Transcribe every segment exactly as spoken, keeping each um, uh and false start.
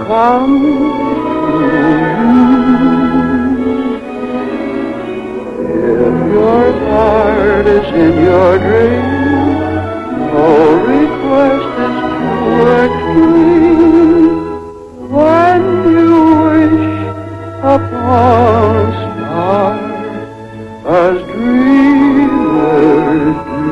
Come to you. If your heart is in your dream, no request is too extreme. When you wish upon a star, as dreamers do.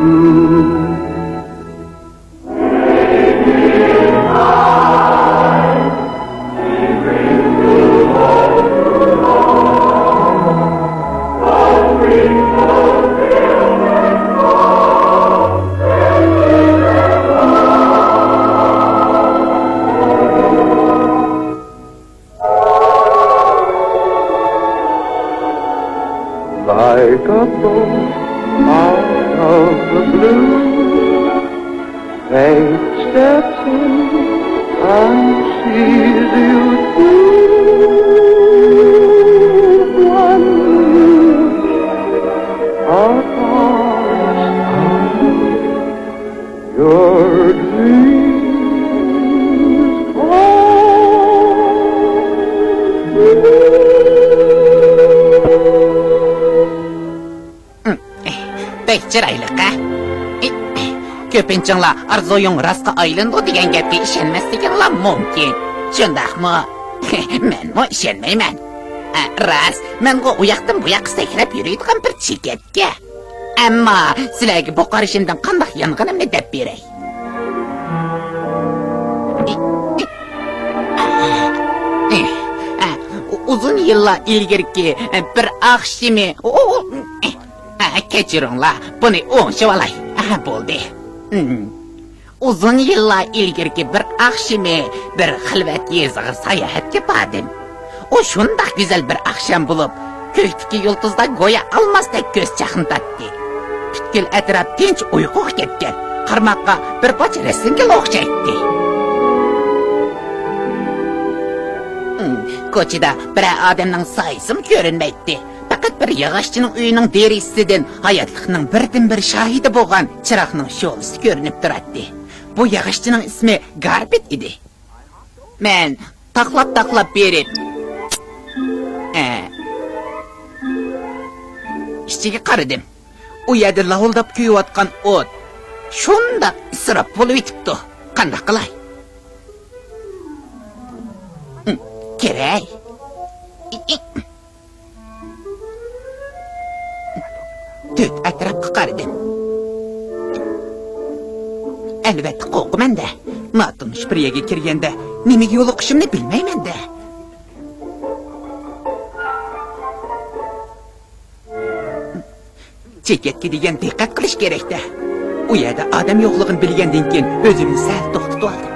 Like a bolt out of the blue, fate steps in and sees you through. One look upon a star, your dreams come true. بەك چىرايلىق ھە. كۆپىنچىڭلار ئارزۇيۇڭ راستقا ئايلىنىدۇ دېگەن گەپكە ئىشەنمەسلىكىڭلار مۇمكىن. شۇنداقمۇ؟ مەنمۇ ئىشەنمەيمەن. ئە، راست، مەنغۇ ئۇ ياقتىن بۇ ياققا سەكرەپ يۈرىدىغان بىر چېكەتكە. ئەمما سىلەرگە بۇ قارىشىمدىن قانداق يانغىنىمنى دەپ بېرەي. ئۇزۇن يىللار ئىلگىرىكى بىر ئاخشىمى، كەچۈرۈڭلار، بۇنى ئوڭشىۋالاي. بولدى. ئۇزۇن يىللار ئىلگىرىكى بىر ئاخشىمى بىر خىلۋەت يېزىغا ساياھەتكە باردىم. ئۇ شۇنداق گۈزەل بىر ئاخشام بولۇپ، كۆكتىكى يۇلتۇزلار گويا ئالماستەك كۆز چاقنىتاتتى. پۈتكۈل ئەتراپ تىنچ ئۇيقۇغا كەتكەن، قارىماققا بىر پارچە رەسىمگىلا ئوخشايتتى. كوچىدا بىرەر ئادەمنىڭ سايىسىمۇ كۆرۈنمەيتتى. پەقەت بىر ياغاچچىنىڭ ئۆيىنىڭ دېرىزىسىدىن ھاياتلىقنىڭ بىردىنبىر شاھىتى بولغان چىراغنىڭ شولىسى كۆرۈنۈپ تۇراتتى. بۇ ياغاچچىنىڭ ئىسمى گاربىت ئىدى. مەن تاقلاپ-تاقلاپ بېرىپ، ئە، ئىچىگە قارىدىم. ئۇ يەردە لاۋۇلداپ كۆيۈۋاتقان ئوت شۇنداق ئىسراپ بولۇۋېتىپتۇ. قانداق قىلاي؟ كىرەي. تۆت ئەتراپقا قارىدىم. ئەلۋەتتە قورقىمەن-دە. ناتونۇش بىر يەرگە كىرگەندە نېمىگە يولۇقۇشۇمنى بىلمەيمەن-دە. چېكەتكە دېگەن دىققەت قىلىش كېرەك-دە. ئۇ يەردە ئادەم يوقلۇقىنى بىلگەندىن كېيىن ئۆزۈمنى سەل توختىتىۋالدىم.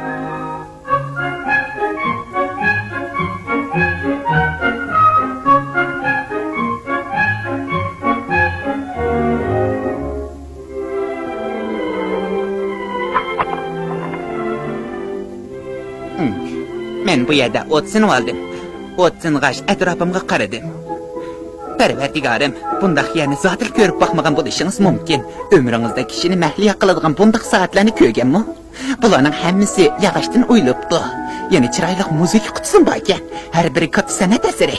مەن بۇ يەردە ئوت سىنىۋالدىم. ئوت سىنغاچ ئەتراپىمغا قارىدىم. پەرۋەردىگارىم، بۇنداق يەرنى زادىلا كۆرۈپ باقمىغان بولۇشىڭىز مۇمكىن. ئۆمرىڭىزدە كىشىنى مەھلىيا قىلىدىغان بۇنداق سائەتلەرنى كۆرگەنمۇ؟ بۇلارنىڭ ھەممىسى ياغاچتىن ئويۇلۇپتۇ. يەنە چىرايلىق مۇزىكا قۇتىسىمۇ باركەن. ھەر بىرى كاتتا سەنئەت ئەسىرى.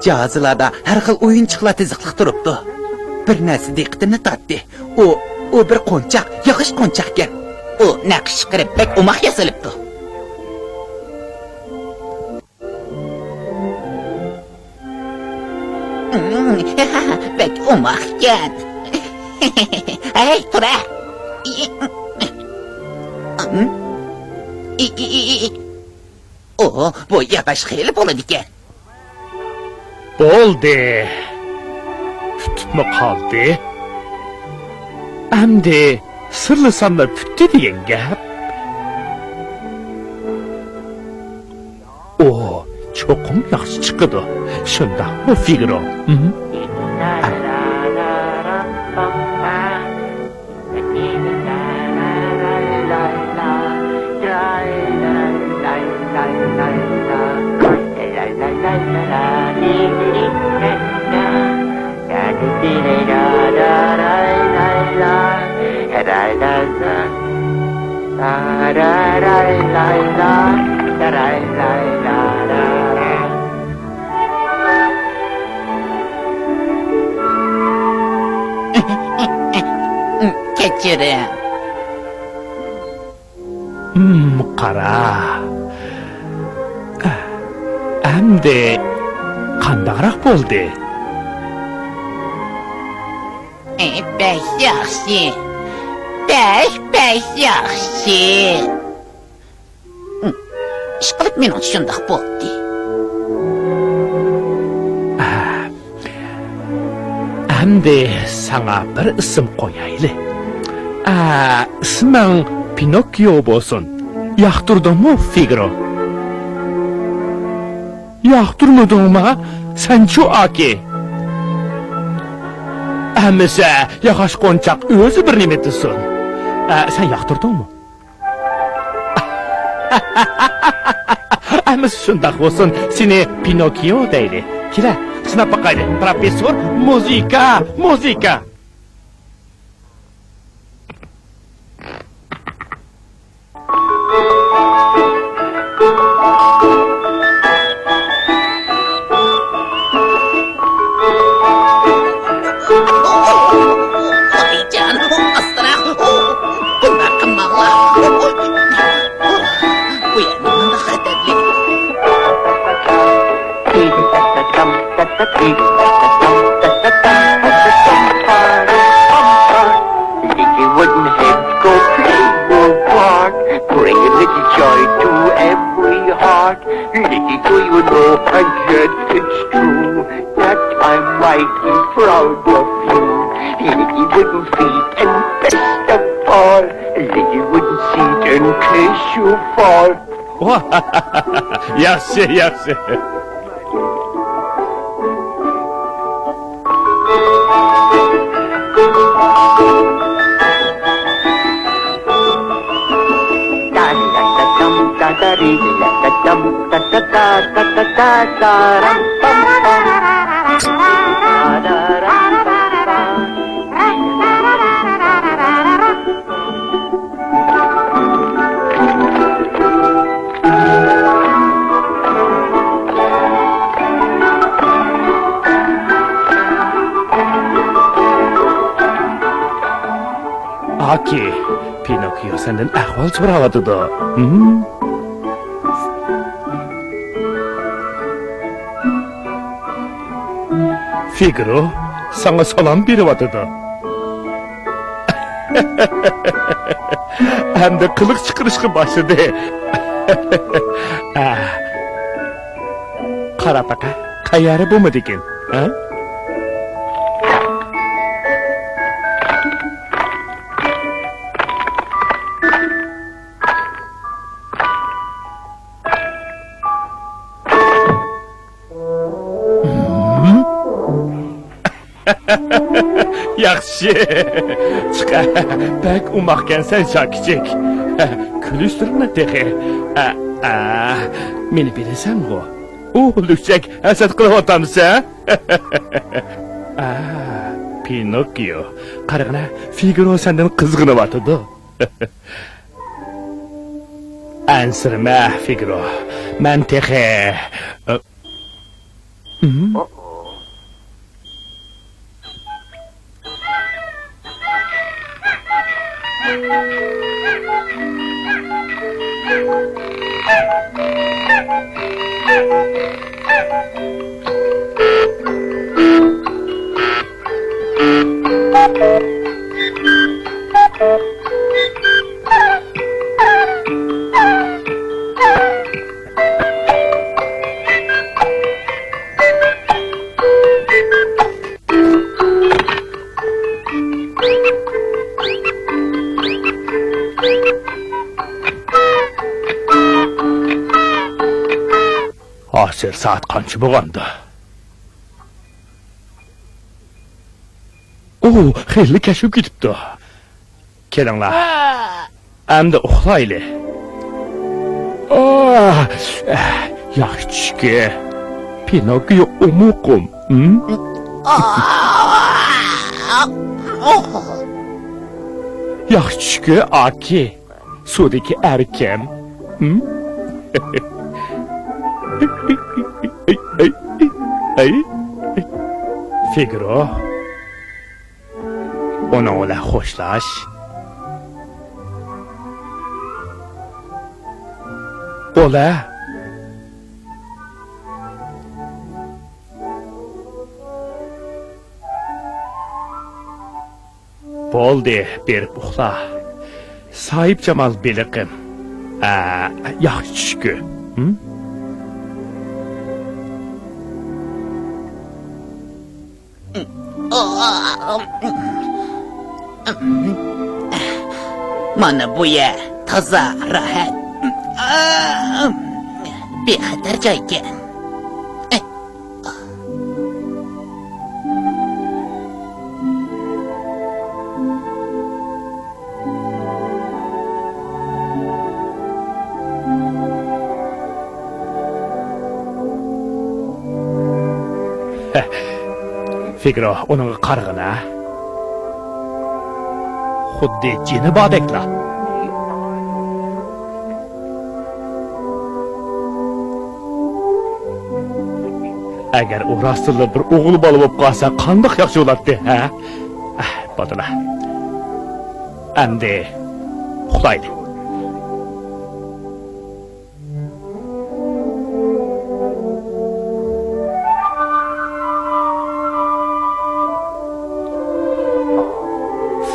جاھازلاردا ھەر خىل ئويۇنچۇقلار تىزىقلىق تۇرۇپتۇ. بىر نەرسە دىققىتىمنى تارتتى. ئۇ، ئۇ بىر قونچاق، ياغاچ قونچاقكەن. ئۇ نەقىش چىقىرىپ بەك ئوماق ياسىلىپتۇ. بەك ئوماقكەن. ھەي، تۇرە! ئوھو، بۇ ياغاچ خېلى بولىدىكەن. بولدى. پۈتۈپمۇ قالدى. ئەمدى سىرلىساملا پۈتتى دېگەن گەپ. ئۇ چوقۇم ياخشى چىقىدۇ. شۇنداقمۇ، فىگرو؟ ھىم؟ كېچىرىڭ. ھىم، قارا. ئەمدى قانداقراق بولدى؟ ئى، بەك ياخشى. بەك، بەك ياخشى. ئىشقىلىپ مېنىڭچە شۇنداق بولدى. ئەمدى ساڭا بىر ئىسىم قويايلى. ئە، ئىسمىڭ پىنوككىيو بولسۇن. ياقتۇردۇڭمۇ، فىگرو؟ ياقتۇرمىدىڭما؟ سەنچۇ، ئاكى؟ ئەمىسە ياغاچ قونچاق ئۆزى بىر نېمە دېسۇن. ئە، سەن ياقتۇردۇڭمۇ؟ ئەمىسە شۇنداق بولسۇن، سېنى پىنوككىيو دەيلى. كېلە، سىناپ باقايلى، پروفېسسور، مۇزىكا، مۇزىكا! ۋايجان، ئاستىراق، بۇنداق قىلماڭلار. بۇ يەر نېمانداق خەتەرلىك؟ Little wooden heads go play your part. Bring a little joy to every heart. Little do you know, and yet it's true, that I'm mighty proud of you. Little wooden feet and best of all, little wooden seat in case you fall. ياخشى، ياخشى. ئاكى، پىنوككىيو سەندىن ئەھۋال سوراۋاتىدۇ. ھىم؟ فىگرو ساڭا سالام بېرىۋاتىدۇ. ئەمدى قىلىق چىقىرىشقا باشلىدى. ئە، قارا پەقە، قەيەرى بولمىدىكىن، ھە؟ ياخشى. چىق، بەك ئوماقكەنسەن، شاكىچىك. كۈلۈشتۈرمە تېخى. ئە، ئە، مېنى بىلىسەنغۇ؟ ئۇ لۈكچەك ھەسەت قىلىۋاتامسەن؟ ئە، پىنوككىيو، قارىغىنا، فىگرو سەندىن قىزغىنىۋاتىدۇ. ئەنسىرىمە، فىگرو. مەن تېخى، ئە، ھىم؟ ھازىر سائەت قانچە بولغاندۇ؟ ئۇ خېلى كەچ بولۇپ كېتىپتۇ. كېلىڭلار. ئەمدى ئۇخلايلى. ئاھ، ياخشى چۈشكى. پىنوككىيو ئومۇقۇم. ھىم؟ ياخشى چۈشكى، ئاكى. سۇدىكى ئەركەم. ھىم؟ ئەي، ئەي، ئەي. فىگرو. ئۇنىڭ بىلەن خوشلاش. ئول-ە. بولدى، بېرىپ ئۇخلا. ساھىبجامال بېلىقىم. ئە، ياخشى چۈشكۈ. ھىم؟ مانا بۇ يەر تازا راھەت. بىخەتەر جايكەن. فىگرو، ئۇنىڭغا قارىغىنا. خۇددى جېنى باردەكلا. ئەگەر ئۇ راستتىنلا بىر ئوغۇل بالا بولۇپ قالسا، قانداق ياخشى بولاتتى، ھە؟ ئەھ، بالىلار. ئەمدى ئۇخلايلى.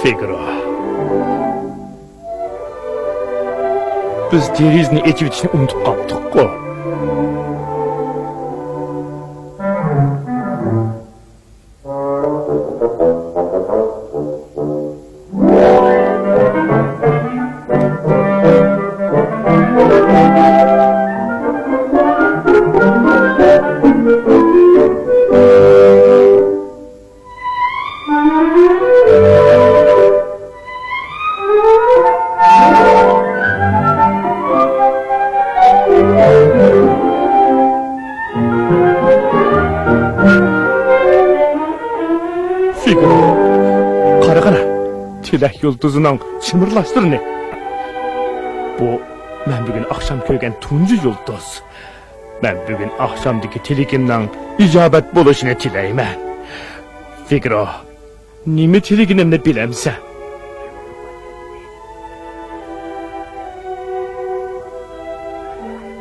فىگرو. بىز دېرىزىنى ئېچىۋېتىشنى ئۇنتۇپ قاپتۇققۇ. فىگرو، قارىغىنا، تىلەك يۇلتۇزىنىڭ چىمىرلاشلىرىنى. بۇ مەن بۈگۈن ئاخشام كۆرگەن تۇنجى يۇلتۇز. مەن بۈگۈن ئاخشامدىكى تىلىكىمنىڭ ئىجابەت بولۇشىنى تىلەيمەن. فىگرو، نېمە تىلىگىنىمنى بىلەمسەن؟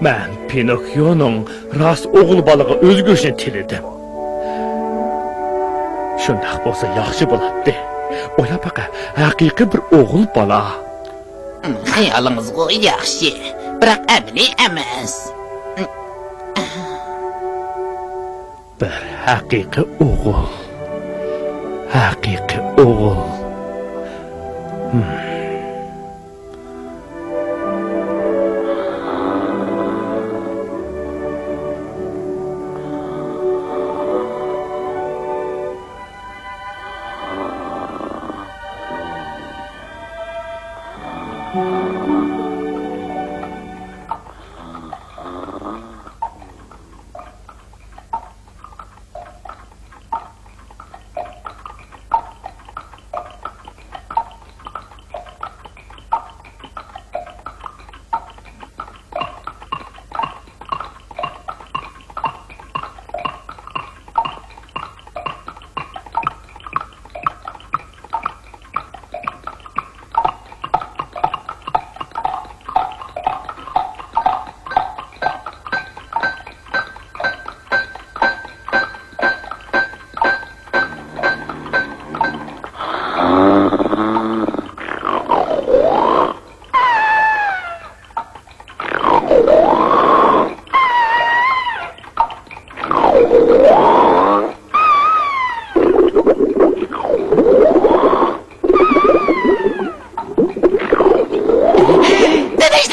مەن پىنوككىيونىڭ راست ئوغۇل بالىغا ئۆزگىرىشىنى تىلىدىم. شۇنداق بولسا ياخشى بولاتتى. ئويلاپ بېقە، ھەقىقىي بىر ئوغۇل بالا. خىيالىڭىزغۇ ياخشى، بىراق ئەمەلىي ئەمەس. بىر ھەقىقىي ئوغۇل. ھەقىقىي ئوغۇل. ھىم.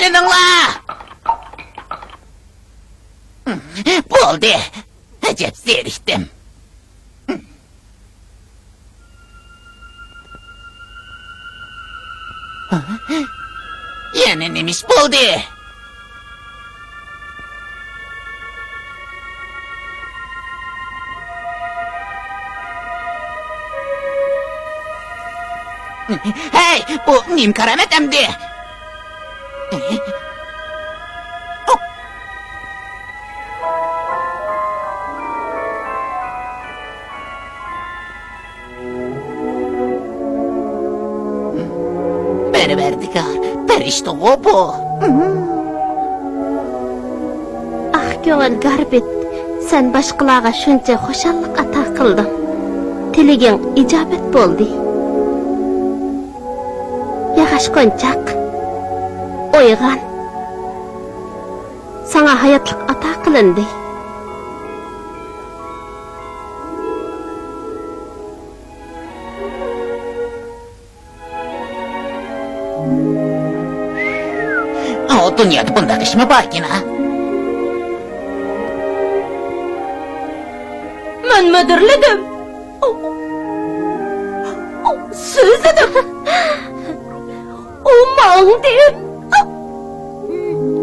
تىنچلىنىڭلار! بولدى. ئەجەب زېرىكتىم. يەنە نېمە ئىش بولدى؟ ھەي، بۇ نېمە كارامەت ئەمدى؟ پەرۋەردىگار، پەرىشتىغۇ بۇ. كۆڭۈل گاربىت، سەن باشقىلارغا شۇنچە خۇشاللىق ئاتا قىلدىڭ. تىلىكىڭ ئىجابەت بولدى. ياغاچ قونچاق، ئويغان. ساڭا ھاياتلىق ئاتا قىلىندى. ئاۋۇ دۇنيادا بۇنداق ئىشمۇ باركىن، ھە؟ مەن مىدىرلىدىم. سۆزلىدىم. ئۇ ماڭدى.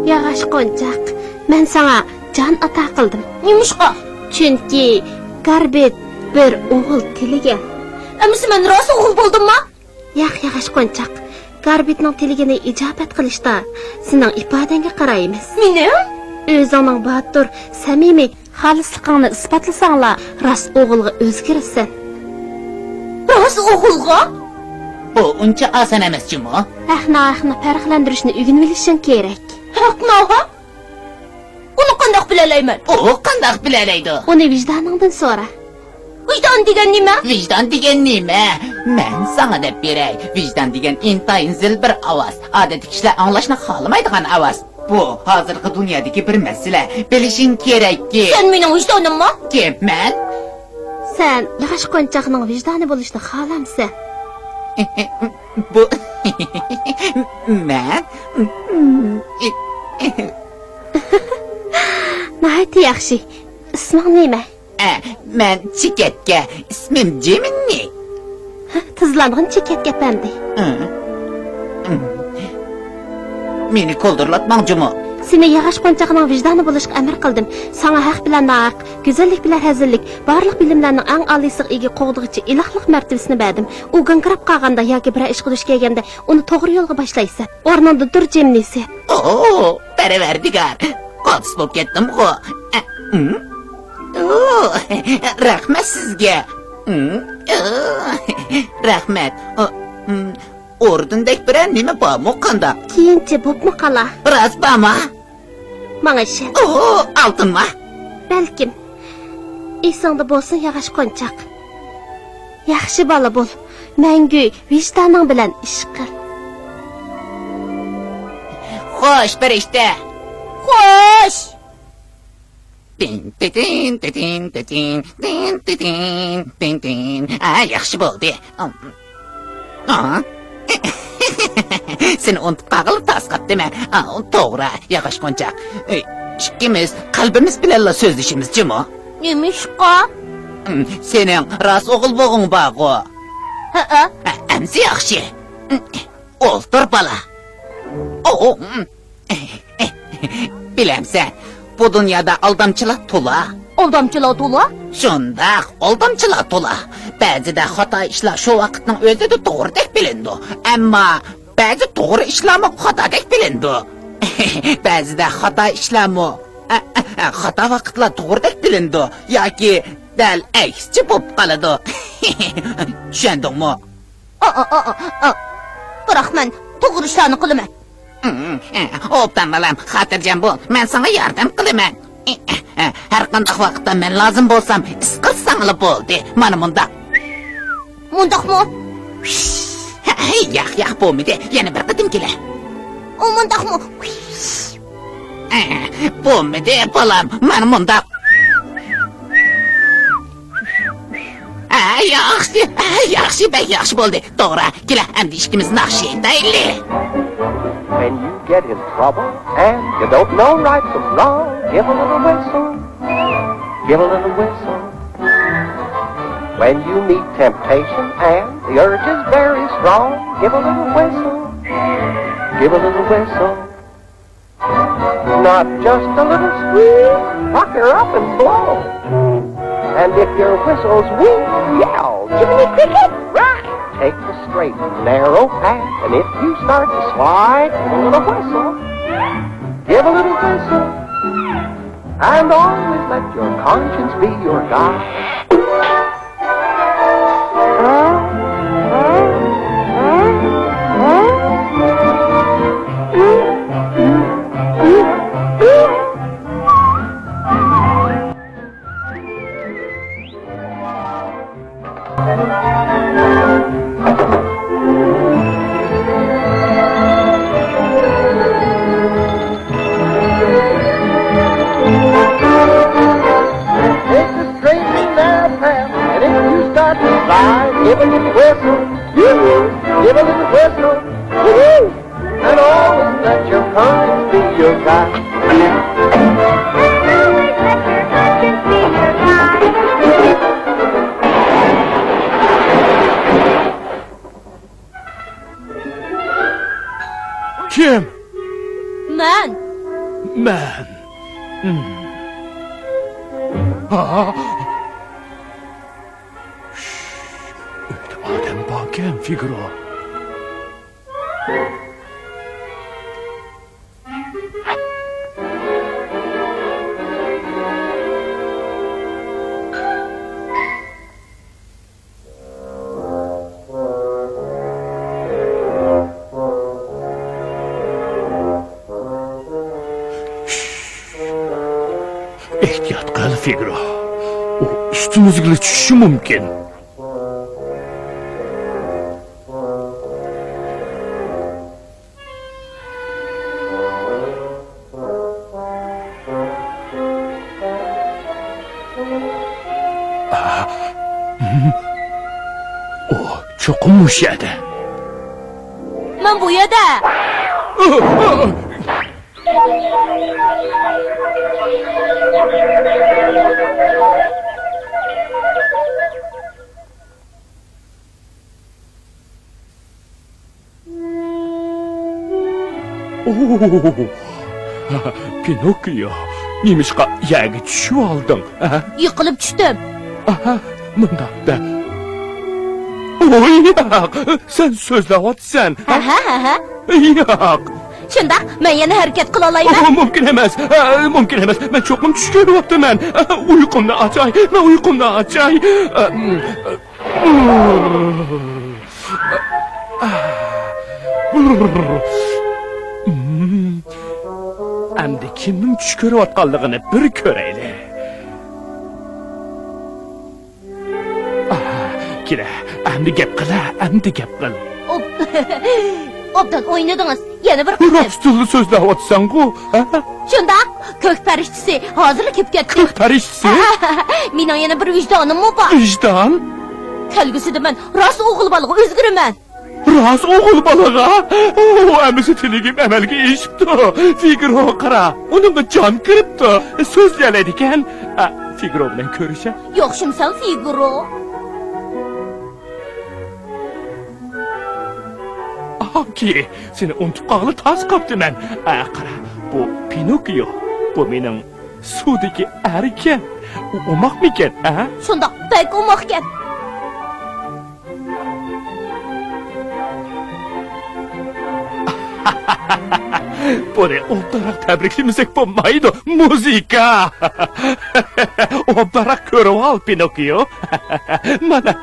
ياغاچ قونچاق، مەن ساڭا جان ئاتا قىلدىم. نېمىشقا؟ چۈنكى گاربىت بىر ئوغۇل تىلىگەن. ئەمىسە مەن راست ئوغۇل بولدۇممۇ؟ ياق، ياغاچ قونچاق. گاربىتنىڭ تىلىگىنى ئىجابەت قىلىشتا سېنىڭ ئىپادەڭگە قارايمىز. مېنىڭ؟ ئۆزۈڭنىڭ باتۇر، سەمىمىي، خالىسلىقىڭنى ئىسپاتلىساڭلا، راست ئوغۇلغا ئۆزگىرىسەن. راست ئوغۇلغا؟ بۇ ئۇنچە ئاسان ئەمەس جۇمۇ. ھەق-ناھەقنى پەرقلەندۈرۈشنى ئۆگىنىۋېلىشىڭ كېرەك. ھەق-ناھەق؟ ئۇنى قانداق بىلەلەيمەن؟ ئۇ قانداق بىلەلەيدۇ؟ ئۇنى ۋىجدانىڭدىن سورا. ۋىجدان دېگەن نېمە؟ ۋىجدان دېگەن نېمە؟ مەن ساڭا دەپ بېرەي. ۋىجدان دېگەن ئىنتايىن زىل بىر ئاۋاز. ئادەتتىكى كىشىلەر ئاڭلاشنى خالىمايدىغان ئاۋاز. بۇ ھازىرقى دۇنيادىكى بىر مەسىلە. بىلىشىڭ كېرەككى. سەن مېنىڭ ۋىجدانىممۇ؟ كىم، مەن؟ سەن ياغاچ قونچاقنىڭ ۋىجدانى بولۇشنى خالامسەن؟ بۇ، مەن؟ ناھايىتى ياخشى. ئىسمىڭ نېمە؟ ئە، مەن چېكەتكە، ئىسمىم جىمىننى. تىزلانغىن چېكەتكە ئەپەندى. ئە، ئە. مېنى كولدۇرلاتماڭ جۇمۇ. سېنى ياغاچ قونچاقنىڭ ۋىجدانى بولۇشقا ئەمىر قىلدىم. ساڭا ھەق بىلەن ناھەق، گۈزەللىك بىلەن رەزىللىك، بارلىق بىلىملەرنىڭ ئەڭ ئالىيسىغا ئىگە قوغدىغۇچى ئىلاھلىق مەرتىۋىسىنى بەردىم. ئۇ گاڭگىراپ قالغاندا ياكى بىرەر ئىشقا دۇچ كەلگەندە ئۇنى توغرا يولغا باشلايسەن. ئورنۇڭدا تۇر، جىمنى سېت. ئوو، پەرۋەردىگار، قالتىس بولۇپ كەتتىمغۇ. ئە، ئىم؟ ئوو، رەھمەت سىزگە. ئىم، ئوو، رەھمەت. ئو، ئىم، ئوردىندەك بىرەر نېمە بارمۇ قانداق؟ كېيىنچە بوپمۇ قالا. راست بارما؟ ماڭا ئىشەن. ئوو، ئالتۇنما؟ بەلكىم. ئېسىڭدە بولسۇن، ياغاچ قونچاق. ياخشى بالا بول. مەڭگۈ ۋىجدانىڭ بىلەن ئىش قىل. خوش، پەرىشتە. خوش. تىن، تىتىن، تىتىن، تىتىن، تىن، تىتىن، تىن، تىن. ئا، ياخشى بولدى. ئا، سېنى ئۇنتۇپ قالغىلى تاس قاپتىمەن. ئا، توغرا، ياغاچ قونچاق. ئىككىمىز قەلبىمىز بىلەنلا سۆزلىشىمىز جۇمۇ. نېمىشقا؟ سېنىڭ راست ئوغۇل بوغۇڭ بارغۇ. ھەئە. ئەمسە ياخشى. ئولتۇر، بالا. ئو، بىلەمسەن، بۇ دۇنيادا ئالدامچىلار تولا. ئالدامچىلار تولا؟ شۇنداق، ئالدامچىلار تولا. بەزىدە خاتا ئىشلار شۇ ۋاقىتنىڭ ئۆزىدە توغرىدەك بىلىنىدۇ. ئەمما بەزى توغرا ئىشلارمۇ خاتادەك بىلىنىدۇ. بەزىدە خاتا ئىشلارمۇ، ئە، ئە، ئە، خاتا ۋاقىتلار توغرىدەك بىلىنىدۇ ياكى دەل ئەكسىچە بولۇپ قالىدۇ. چۈشەندىڭمۇ؟ ئا، ئا، ئا، ئا، ئا. بىراق مەن توغرا ئىشلارنى قىلىمەن. ئوبدان بالام، خاتىرجەم بول، مەن ساڭا ياردەم قىلىمەن. ھەر قانداق ۋاقىتتا مەن لازىم بولسام، ئىس قىلساڭلا بولدى. مانا مۇنداق. مۇنداقمۇ؟ ياق، ياق، بولمىدى. يەنە بىر قېتىم كېلە. ئۇ مۇنداقمۇ؟ بولمىدى، بالام. مانا مۇنداق. ھە، ياخشى، ھە، ياخشى، بەك ياخشى بولدى. توغرا، كېلە، ئەمدى ئىككىمىز ناخشا ئېيتايلى. When you get in trouble and you don't know right from wrong, give a little whistle, give a little whistle. When you meet temptation and the urge is very strong, give a little whistle, give a little whistle. Not just a little squeak, pucker up and blow. And if your whistle's weak, yell, "Jiminy Cricket, rock!" Take the straight and narrow path, and if you start to slide, give a little whistle, give a little whistle. And always let your conscience be your guide. Give a little whistle, you, give a little whistle, woo-hoo, and always let your conscience be your guide. كىم؟ مەن. مەن. ھا؟ ئۆيدە ئادەم باركەن، فىگرو. ئېھتىيات قىل، فىگرو. ئۇ ئۈستىمىزگىلا چۈشۈشى مۇمكىن. ئۇ چوقۇم مۇشۇ يەردە. مەن بۇ يەردە. ئوھ! پىنوككىيو، نېمىشقا يەرگە چۈشۈۋالدىڭ، ھە؟ يىقىلىپ چۈشتۈم. ئاھا، مۇنداق دە. ئوي، ياق، سەن سۆزلەۋاتىسەن. ھەھە، ھەھە. ياق. شۇنداق، مەن يەنە ھەرىكەت قىلالايمەن. ئوھ، مۇمكىن ئەمەس. ئە، مۇمكىن ئەمەس. مەن چوقۇم چۈش كۆرۈۋاتىمەن. ئە، ئۇيقۇمنى ئاچاي، مەن ئۇيقۇمنى ئاچاي. ئە، ئەمدى كىمنىڭ چۈش كۆرۈۋاتقانلىقىنى بىر كۆرەيلى. ئاھ، كېلە، ئەمدى گەپ قىل، ئەمدى گەپ قىل. ئوب-، ئوبدان ئوينىدىڭىز. يەنە بىر قېتىم. راستلا سۆزلەۋاتىسەنغۇ، ھە؟ شۇنداق، كۆك پەرىشتىسى ھازىرلا كېلىپ كەتتى. كۆك پەرىشتىسى؟ مېنىڭ يەنە بىر ۋىجدانىممۇ بار. ۋىجدان؟ كەلگۈسىدە مەن راست ئوغۇل بالىغا ئۆزگىرىمەن. راست ئوغۇل بالىغا؟ ئۇ ئەمىسە تىلىكىم ئەمەلگە ئېشىپتۇ. فىگرو قارا، ئۇنىڭغا جان كىرىپتۇ. سۆزلىيەلەيدىكەن. ئە، فىگرو بىلەن كۆرۈشە. ياخشىمۇسەن، فىگرو؟ ئاكى، سېنى ئۇنتۇپ قالغىلى تاس قاپتىمەن. ئە، قارا، بۇ پىنوككىيو. بۇ مېنىڭ سۇدىكى ئەركەن. ئۇ ئوماقمىكەن، ئە؟ شۇنداق، بەك ئوماقكەن. بۇنى ئوبدانراق تەبرىكلىمىسەك بولمايدۇ. مۇزىكا! ئوبدانراق كۆرۈۋال، پىنوككىيو. مانا.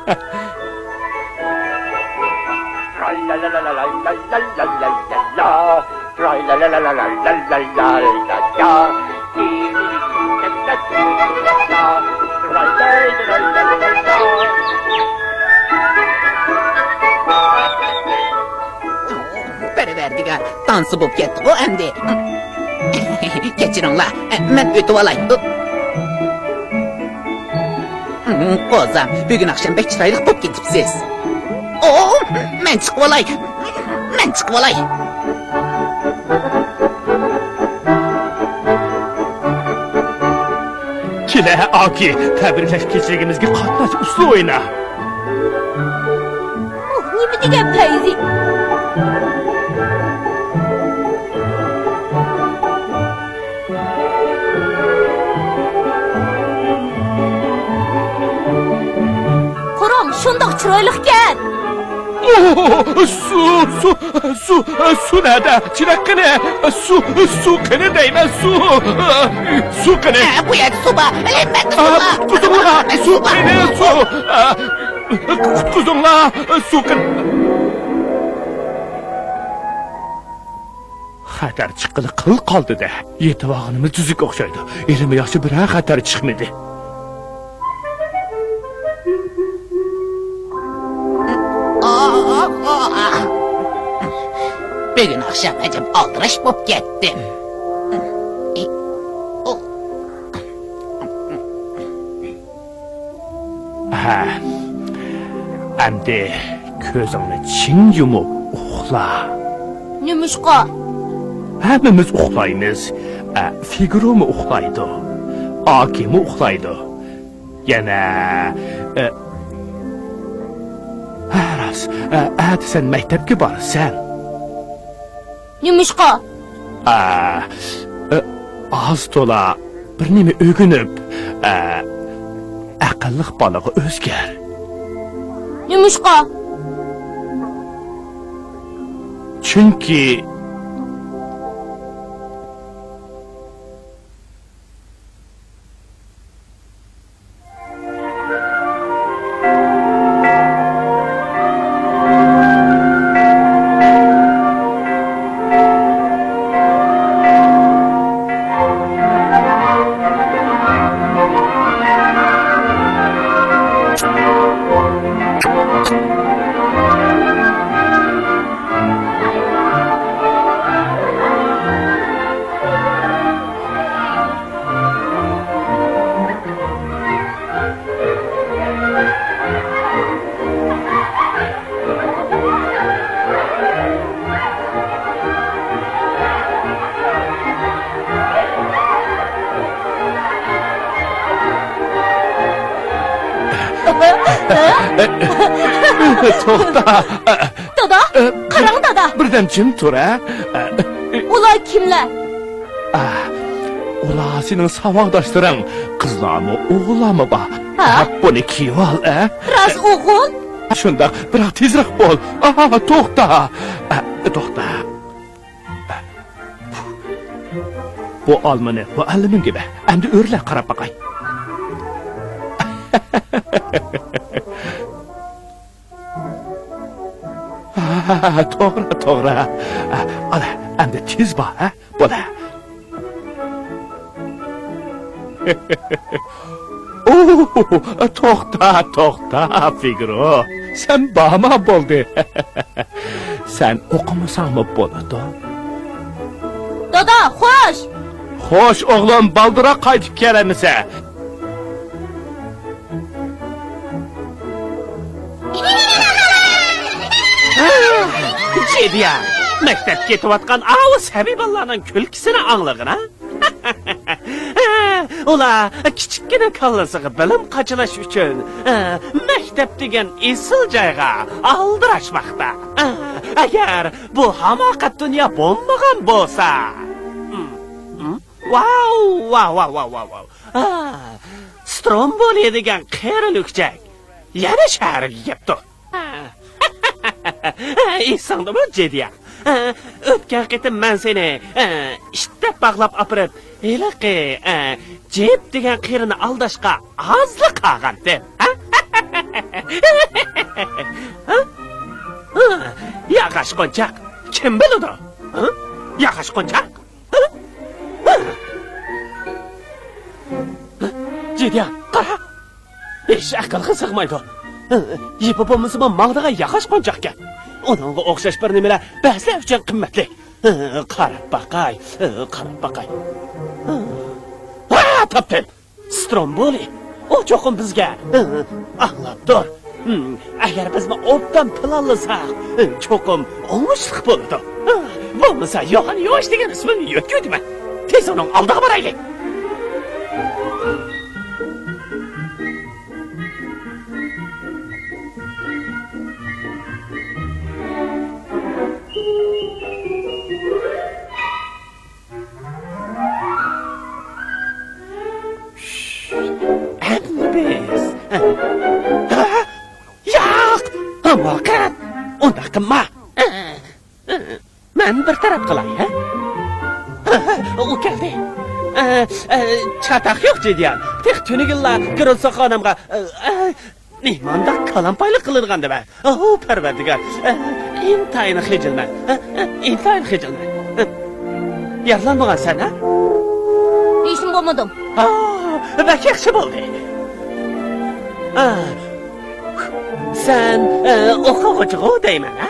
پەرۋەردىگار، تانسا بولۇپ كەتتىغۇ ئەمدى. كەچۈرۈڭلار، مەن ئۆتۈۋالاي. قوزام، بۈگۈن ئاخشام بەك چىرايلىق بولۇپ كېتىپسىز. ئو، مەن چىقىۋالاي. مەن چىقىۋالاي. كېلە، ئاكى، تەبرىكلەش كېچىلىكىمىزگە قاتناش، ئۇسسۇل ئوينا. ئۇھ، نېمە دېگەن پەيزى؟ قۇرۇم، شۇنداق چىرايلىقكەن. ئوھ، سۇ، سۇ، سۇ، سۇ نەدە؟ چىراغ قېنى؟ سۇ، سۇ قېنى دەيمەن، سۇ. سۇ قېنى؟ ئە، بۇ يەردە سۇ بار. ئەلۋەتتە سۇ بار. قۇتقۇزۇڭلار، سۇ قېنى، سۇ. قۇتقۇزۇڭلار، سۇ قېنى. خەتەر چىققىلى قىل قالدى-دە. يېتىۋالغىنىمىز تۈزۈك ئوخشايدۇ. ھېلىمۇ ياخشى بىرەر خەتەر چىقمىدى. بۈگۈن ئاخشام ئەجەب ئالدىراش بولۇپ كەتتىم. ھە. ئەمدى كۆزۈڭنى چىڭ يۇمۇپ ئۇخلا. نېمىشقا؟ ھەممىمىز ئۇخلايمىز. ئە، فىگرومۇ ئۇخلايدۇ. ئاكىمۇ ئۇخلايدۇ. يەنە، ئە، ھە، راست. ئە، ئەتە سەن مەكتەپكە بارىسەن. نېمىشقا؟ ئا، ئا، ئاز تولا بىر نېمە ئۆگىنىپ، ئا، ئەقىللىق بالىغا ئۆزگەر. نېمىشقا؟ چۈنكى توختا. دادا، ئە، قاراڭ، دادا. بىردەم جىم تۇر، ھە؟ ئۇلار كىملەر؟ ئا، ئۇلار سېنىڭ ساۋاقداشلىرىڭ. قىزلارمۇ، ئوغۇللارمۇ بار. ھە؟ بۇنى كىيىۋال، ھە؟ راست ئوغۇل؟ شۇنداق، بىراق تېزرەك بول. ئا، توختا. ئا، توختا. بۇ ئالمىنى مۇئەللىمىڭگە بەر. ئەمدى ئۆرلە، قاراپ باقاي. ھا، توغرا، توغرا. ئالا، ئەمدى تېز بار، ھە؟ بولا. ئوو، توختا، توختا، فىگرو. سەن بارما بولدى. سەن ئوقۇمىساڭمۇ بولىدۇ. دادا، خوش! خوش، ئوغلۇم، بالدۇرراق قايتىپ كەل ئەمىسە. جىدىيا، مەكتەپكە كېتىۋاتقان ئاۋۇ سەبىي بالىلارنىڭ كۈلكىسىنى ئاڭلىغىنا. ئۇلار كىچىككىنە كاللىسىغا بىلىم قاچىلاش ئۈچۈن، مەكتەپ دېگەن ئېسىل جايغا ئالدىراشماقتا. ئەگەر بۇ ھاماقەت دۇنيا بولمىغان بولسا. ۋاۋ، ۋاۋ، ۋاۋ، ۋاۋ، ۋاۋ. ئا، سترومبولى دېگەن قېرى لۈكچەك يەنە شەھەرگە كەپتۇ. ئېسىڭدىمۇ، جىدىيا؟ ئۆتكەن قېتىم مەن سېنى ئىت دەپ باغلاپ ئاپىرىپ، ھېلىقى جىپ دېگەن قېرىنى ئالداشقا ئازلا قالغانتىم. ياغاچ قونچاق، كىم بىلىدۇ؟ ياغاچ قونچاق. جىدىيا، قارا! ھېچ ئەقىلگە سىغمايدۇ. يىپى بولمىسىمۇ ماڭىدىغان ياغاچ قونچاقكەن. ئۇنىڭغا ئوخشاش بىر نېمىلەر بەزىلەر ئۈچۈن قىممەتلىك. قاراپ باقاي، قاراپ باقاي. ھا، تاپتىم! سترومبولى، ئۇ چوقۇم بىزگە. ئاڭلاپ تۇر. ئەگەر بىزمۇ ئوبدان پىلانلىساق، چوقۇم ئوڭۇشلۇق بولىدۇ. بولمىسا يوغان يۇۋاش دېگەن ئىسمىمنى يۆتكىۋېتىمەن. تېز ئۇنىڭ ئالدىغا بارايلى. ئەمدى بىز. ھە؟ ياق! ھاماقەت! ئۇنداق قىلما! مەن بىر تەرەپ قىلاي، ھە؟ ئۇ كەلدى. ئە، ئە، چاتاق يوق، جىدىيان. تېخى تۈنۈگۈنلا گرۇتسا خانىمغا، ئە، ئە، نېمانداق كالامپايلىق قىلىدىغان دەپ. ئوھ، پەرۋەردىگار. ئىنتايىن خىجىلمەن. ئىنتايىن خىجىلمەن. يارىلانمىغانسەن، ھە؟ ھېچنېمە بولمىدىم. ئا، بەك ياخشى بولدى. ئا، سەن، ئوقۇغۇچىغۇ دەيمەن، ھە؟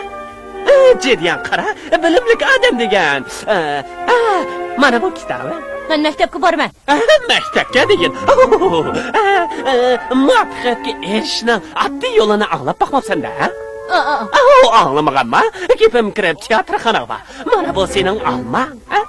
جىدىيان قارا، بىلىملىك ئادەم دېگەن. ئا، مانا بۇ كىتابىم. مەن مەكتەپكە بارىمەن. مەكتەپكە دېگىن. مۇۋەپپەقىيەتكە ئېرىشىشنىڭ ئاددىي يولىنى ئاڭلاپ باقماپسەن-دە، ھە؟ ئا، ئا، ئا. ئاڭلىمىغانما؟ گېپىم كىرىپ تىياتىرخانىغا بار. مانا بۇ سېنىڭ ئالماڭ، ھە؟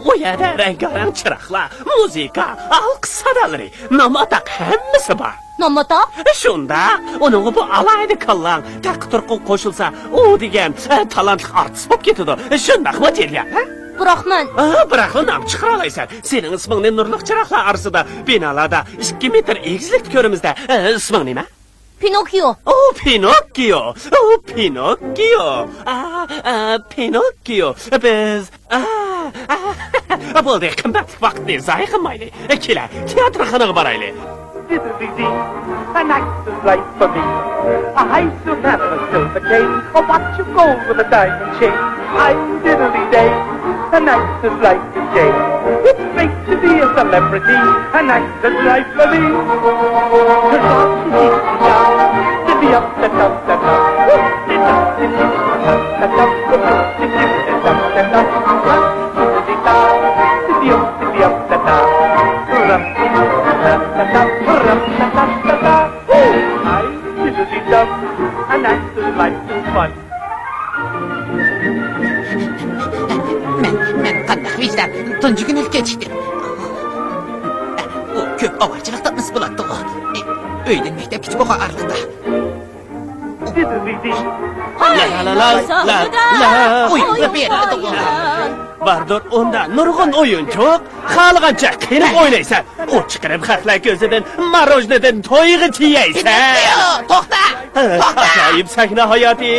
ئۇ يەردە رەڭگارەڭ چىراغلار، مۇزىكا، ئالقىش سادالىرى، نام-ئاتاق ھەممىسى بار. نام-ئاتاق؟ شۇنداق. ئۇنىڭغا بۇ ئالاھىدە كاللاڭ، تەققە-تۇرقۇڭ قوشۇلسا، ئۇ دېگەن، ئە، تالانتلىق ئارتىس بولۇپ كېتىدۇ. شۇنداقمۇ، جېنىيا، ھە؟ بىراق مەن. ئا، بىراقلا نام چىقىرالايسەن. سېنىڭ ئىسمىڭنى نۇرلۇق چىراغلار ئارىسىدا، بىنالاردا ئىككى مېتىر ئېگىزلىكتە كۆرىمىز-دە. ئە، ئىسمىڭ نېمە؟ پىنوككىيو. ئۇ پىنوككىيو. ئۇ پىنوككىيو. ئا، ئا، پىنوككىيو. بىز، ئا، ئا، بولدى، قىممەتلىك ۋاقىتنى زايە قىلمايلى. كېلە، تىياتىرخانىغا بارايلى. Diddly-dee, a night is life for me. A high silk hammer, silver cane, a watch of gold with a diamond chain. I'm diddly-day, a night is life for Jane. It's great to be a celebrity, a night is life for me. Ooh, I diddly-dum, a night is life is fun. مەن، مەن قانداق ۋىجدان، تۇنجى كۈنى كېچىكتىم. ئۇ كۆپ ئاۋارىچىلىق تاپمىسا بولاتتىغۇ. ئۆيدىن مەكتەپكىچە بولغان ئارىلىقتا. لا، لا، لا، لا، لا. ئوي، بۇ يەردە توغرا. باردۇر ئۇندا نۇرغۇن ئويۇنچۇق، خالىغانچە قېنىپ ئوينايسەن. ئۇ چىقىرىپ خەقلەر كۆزىدىن ماروژنىدىن تويغىچە يەيسەن. توختا! توختا! ئاجايىپ سەھنە ھاياتى.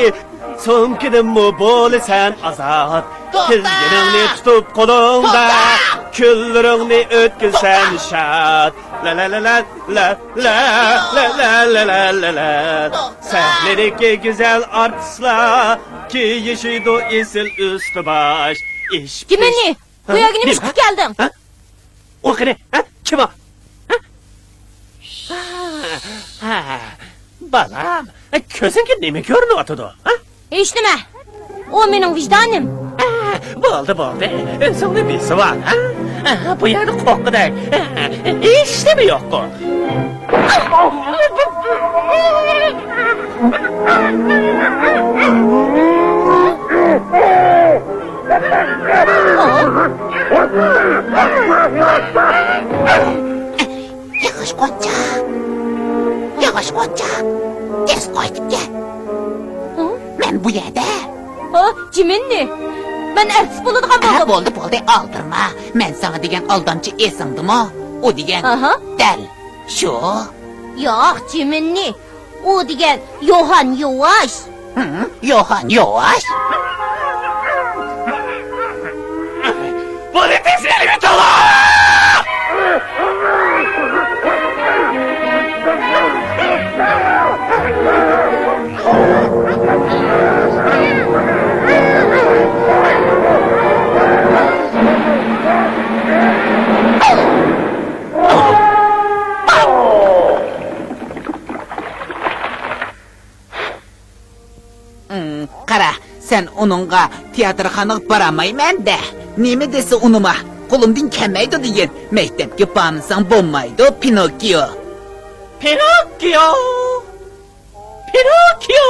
سومكىدىنمۇ بولىسەن ئازاد. توختا! تىزگىنىڭنى تۇتۇپ قولۇڭدا، توختا! كۈنلىرىڭنى ئۆتكۈزسەن شاد. لا لا لا لا لا لا لا لا لا لا لا لا. توختا! سەھنىدىكى گۈزەل ئارتىسلار كىيىشىدۇ ئېسىل ئۈستى باش. ئىش جىمىنى! بۇ يەرگە نېمە ئىش قىلىپ كەلدىڭ؟ ھە؟ ئۇ قېنى؟ ھە؟ كىم ئۇ؟ ھە؟ ھە، ھە، بالام، كۆزۈڭگە نېمە كۆرۈنۈۋاتىدۇ؟ ھە؟ ھېچنېمە. ئۇ مېنىڭ ۋىجدانىم. ھە، بولدى، بولدى. ئۆزۈڭنى بېسىۋال، ھە؟ ھە، بۇ يەردە قورققۇدەك ھېچنېمە يوققۇ. ياغاچ غۇنچە! ياغاچ غۇنچە! تېز قايتىپ كەل! ھە؟ مەن بۇ يەردە! ھە، جىمىننى! مەن ئەرتىس بولىدىغان ھە، بولدۇم! بولدى، بولدى، ئالدىرىما! مەن ساڭا دېگەن ئالدامچى ئېسىڭدىمۇ؟ ئۇ دېگەن ئاھا. دەل شۇ! ياق، جىمىننى! ئۇ دېگەن يوھان يۇۋاش. ھىم، يوھان يۇۋاش. بۇنى تېز ئېلىۋېتىڭلار! ئىم، قارا، سەن ئۇنىڭغا تىياتىرخانىغا بارالمايمەن دە. نېمە دېسە ئۇنىما، قولۇمدىن كەلمەيدۇ دېگىن. مەكتەپكە بارمىساڭ بولمايدۇ، پىنوككىيو. پىنوككىيو! پىنوككىيو!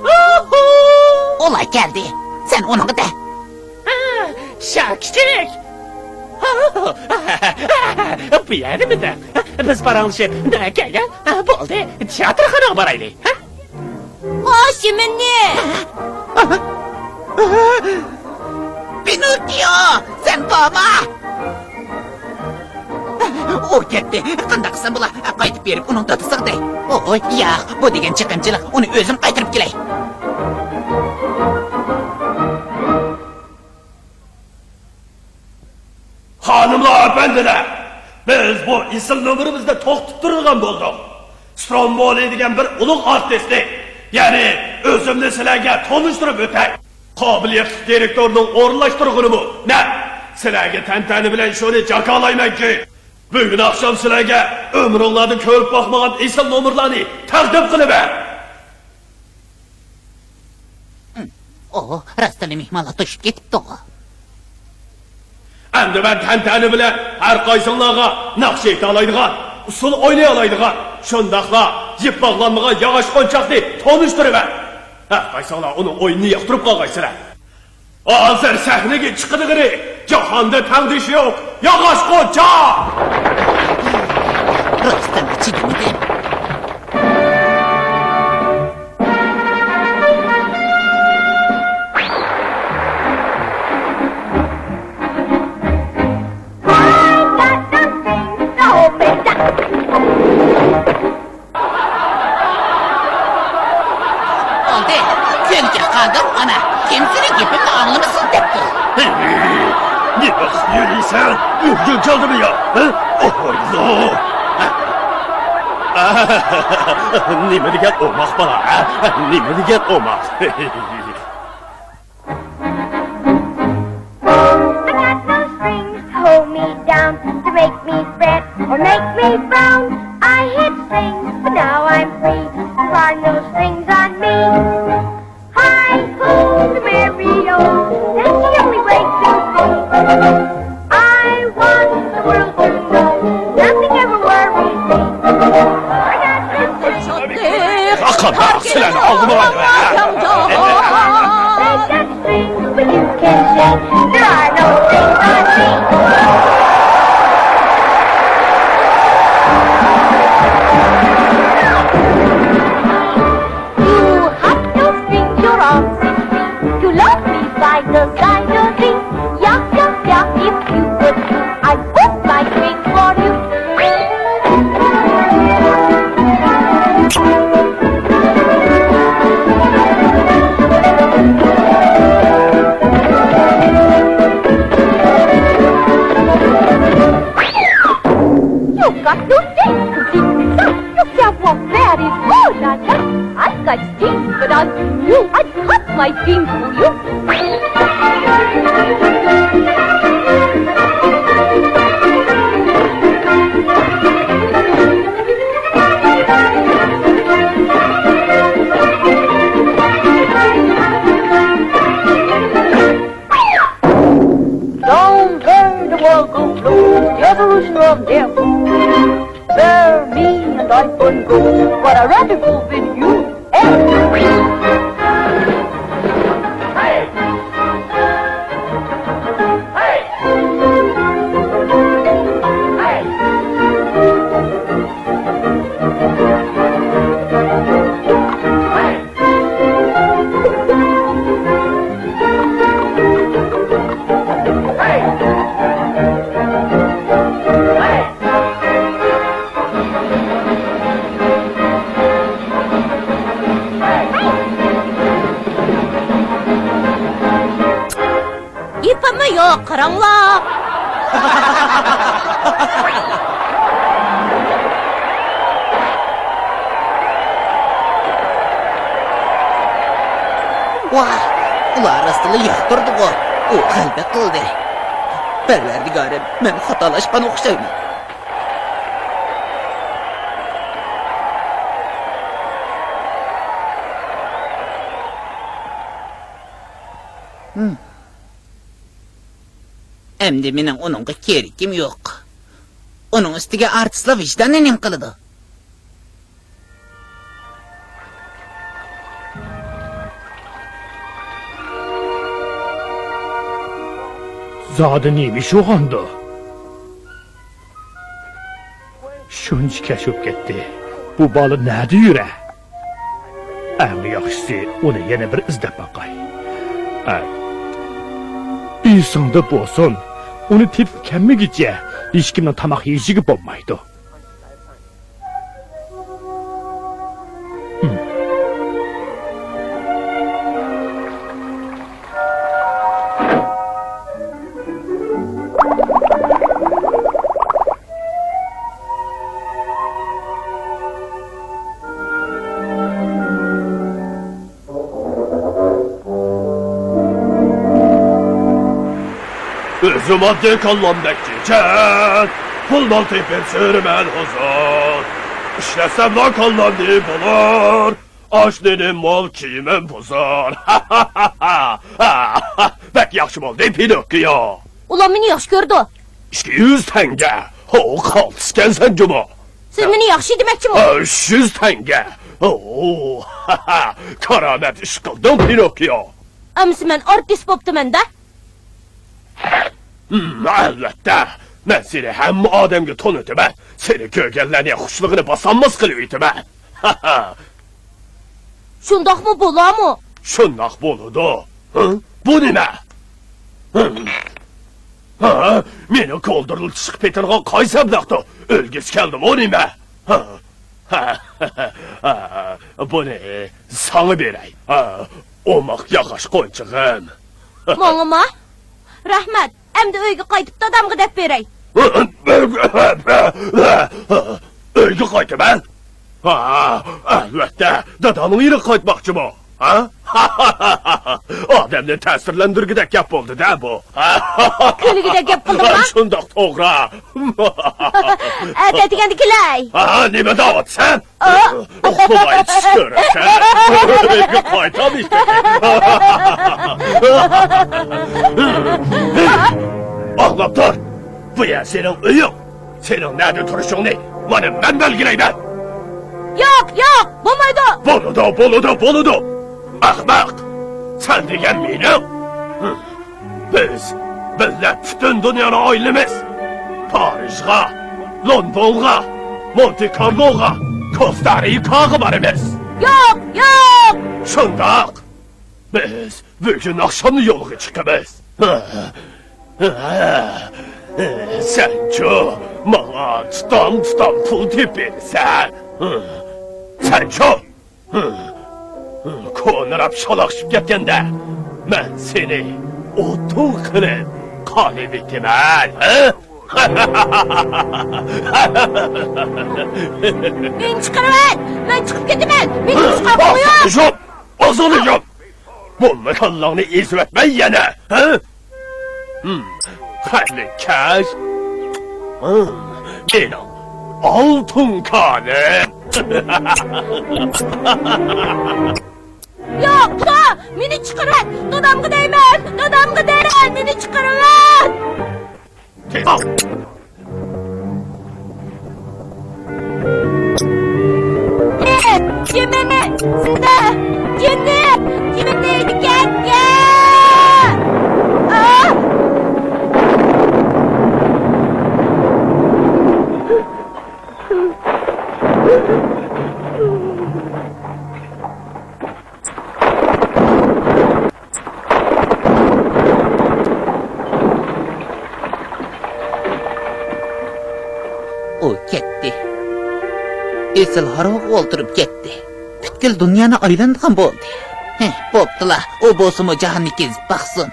ئوھو! ئۇلار كەلدى. سەن ئۇنىڭغا دە. ھە، شاكىچىك! بۇ يەردىمىدى؟ بىز پاراڭلىشىپ نەگە كەلگەن؟ بولدى، تىياتىرخانىغا بارايلى. ھە؟ ئاشىمىنى! پىنوككىيو، سەن بارما؟ ئۇ كەتتى. قانداق قىلسام بولا؟ قايتىپ بېرىپ ئۇنىڭ دادىسىغا دەي. ئوي، ياق، بۇ دېگەن چېقىمچىلىق. ئۇنى ئۆزۈم قايتۇرۇپ كېلەي. خانىملار، ئەپەندىلەر، بىز بۇ ئېسىل نومۇرىمىزنى توختىتىپ تۇرىدىغان بولدۇق. سترومبولى دېگەن بىر ئۇلۇغ ئارتىسنى، يەنى ئۆزۈمنى سىلەرگە تونۇشتۇرۇپ ئۆتەي. قابىلىيەتلىك دىرېكتورنىڭ ئورۇنلاشتۇرغىنىمۇ نەق سىلەرگە تەنتەنە بىلەن شۇنى جاكارلايمەنكى، بۈگۈن ئاخشام سىلەرگە ئۆمرۈڭلاردا كۆرۈپ باقمىغان ئېسىل نومۇرلارنى تەقدىم قىلىمەن. ئوھ، راستتىنلا مېھمانلار توشۇپ كېتىپتۇ. ئەمدى مەن تەنتەنە بىلەن ھەر قايسىڭلارغا ناخشا ئېيتالايدىغان، ئۇسسۇل ئوينىيالايدىغان، شۇنداقلا يىپ باغلانمىغان ياغاچ قونچاقنى تونۇشتۇرىمەن. ھە، قايسىڭلار ئۇنىڭ ئويۇنىنى ياقتۇرۇپ قالغايسىلەر. ھازىر سەھنىگە چىقىدىغىنى جاھاندا تەڭدىشى يوق ياغاچ قونچاق! راستتىنلا چىدىمىدىم. بولدى، كۆنكە قالدىڭ، ئانا، كىم سېنىڭ گېپىڭنى ئاڭلىمىسۇن دەپتۇ. نېمە قىلىپ يۈرىسەن؟ ئۆكۈڭ كەلدىمۇ يا؟ ھە؟ ئوھويلۇ! نېمە دېگەن ئوماق بالا، ھە؟ نېمە دېگەن ئوماق! I got no strings to hold me down, to make me fret or make me frown. I had strings, but now I'm free. There are no strings on me. Hi ho, the merry-o, that's the only way to be. I want the world to know nothing ever worries me. I got this. قانداق سىلەرنى ئالدىمغا؟ But you can sing, there are no strings on me. You have no strings, your arms is free. To love me by the side of me. Yah, yah, yah, if you would, I put my string for you. You got to think, to think, to think. Your savoir-faire is all I got. I got strings, but I'll do you. I cut my strings for you. Down there the world goes blue, the evolution of their food. Bear me and I can go, but I'd rather go with you. Hey! گېپىممۇ يوق، قاراڭلار! ۋاھ، ئۇلار راستلا ياقتۇردىغۇ، ئۇ غەلىبە قىلدى. پەرۋەردىگارىم، مەن خاتالاشقان ئوخشايمەن. ھىم. ئەمدى مېنىڭ ئۇنىڭغا كېرىكىم يوق. ئۇنىڭ ئۈستىگە ئارتىسلار ۋىجدانى نېمە قىلىدۇ؟ زادى نېمە ئىش بولغاندۇ؟ شۇنچە كەچ بولۇپ كەتتى. بۇ بالا نەدە يۈرە؟ ئەڭ ياخشىسى، ئۇنى يەنە بىر ئىزدەپ باقاي. ئەي، ئېسىڭدە بولسۇن، ئۇنى تېپىپ كەلمىگۈچە ھېچكىمنىڭ تاماق يېيىشىگە بولمايدۇ. ئۆزۈم ئاددىي، كاللام بەك چېچەن، پۇل-مال تېپىپ سۈرىمەن ھۇزۇر. ئىشلەتسەملا كاللام نېمە بولۇر، ئاشنىنى مول، كىيىمىم بۇزۇر. بەك ياخشى بولدى، پىنوككىيو. ئۇلار مېنى ياخشى كۆرىدۇ. ئىككى يۈز تەڭگە. ھو، قالتىسكەنسەن جۇمۇ. سىز مېنى ياخشى دېمەكچىمۇ؟ ئۈچ يۈز تەڭگە. ھو، كارامەت ئىش قىلدىڭ، پىنوككىيو. ئەمىسە مەن ئارتىس بوپتىمەن-دە. ھىم، ئەلۋەتتە. مەن سېنى ھەممە ئادەمگە تونۇتىمەن. سېنى كۆرگەنلەرنىڭ خۇشلۇقىنى باسالماس قىلىۋېتىمەن. شۇنداقمۇ بولامۇ؟ شۇنداق بولىدۇ. ھە؟ بۇ نېمە؟ ھىم. ھە؟ مېنى كولدۇرلىتىشقا پېتىنغان قايسى ئەبلەختۇ؟ ئۆلگۈسى كەلدىمۇ نېمە؟ ھە؟ بۇنى ساڭا بېرەي. ئوماق ياغاچ قونچىغىم. ماڭىمۇ؟ رەھمەت. ئەمدى ئۆيگە قايتىپ دادامغا دەپ بېرەي. ئۆيگە قايتىمەن؟ ھا، ئەلۋەتتە، دادامنىڭ يېنىغا قايتماقچىمۇ؟ ھا؟ ئادەمنى تەسىرلەندۈرگۈدەك گەپ بولدى-دە بۇ. كۈلگۈدەك گەپ قىلدىڭما؟ شۇنداق توغرا. ئەتە دېگەندە كېلەي. ھا، نېمە دەۋاتىسەن؟ ئۇخلىماي چۈش كۆرۈپسەن. ئۆيگە قايتامىكىن؟ ئاڭلاپ تۇر. بۇ يەر سېنىڭ ئۆيۈڭ. سېنىڭ نەدە تۇرۇشۇڭنى مانا مەن بەلگىلەيمەن. ياق، ياق، بولمايدۇ. بولىدۇ، بولىدۇ، بولىدۇ. ئەخمەق! سەن دېگەن مېنىڭ. بىز بىللە پۈتۈن دۇنيانى ئايلىنىمىز. پارىژغا، لوندونغا، مونتى كارلوغا، كوستا رىكاغا بارىمىز. ياق، ياق! شۇنداق. بىز بۈگۈن ئاخشاملا يولغا چىقىمىز. سەنچۇ ماڭا تۇتام-تۇتام پۇل تېپىپ بېرىسەن. سەنچۇ كونىراپ شالاقشىپ كەتكەندە، مەن سېنى ئوتۇن قىلىپ قالىۋېتىمەن. مېنى چىقىرىۋەت! مەن چىقىپ كېتىمەن! مېنى چىقىرىپ قويۇڭ! ئازادە يوق! بولمىغانلىقنى ئېزىۋەتمەي يەنە، ھە؟ ھىم، قەلبى كەش. ھىم، مېنىڭ ئالتۇن كانىم. ياق، ياق، مېنى چىقىرىۋەت! دادامغا دەيمەن! دادامغا دەيمەن! مېنى چىقىرىۋەت! تېز بول! جىمىنى! سىدە! جىمنى! جىمنى دېگەنگە! ئاھ! ئۇ كەتتى. ئېسىل ھارۋىغا ئولتۇرۇپ كەتتى. پۈتكۈل دۇنيانى ئايلانىدىغان بولدى. ھە، بوپتۇلا، ئۇ بولسىمۇ جاھاننى كېزىپ باقسۇن.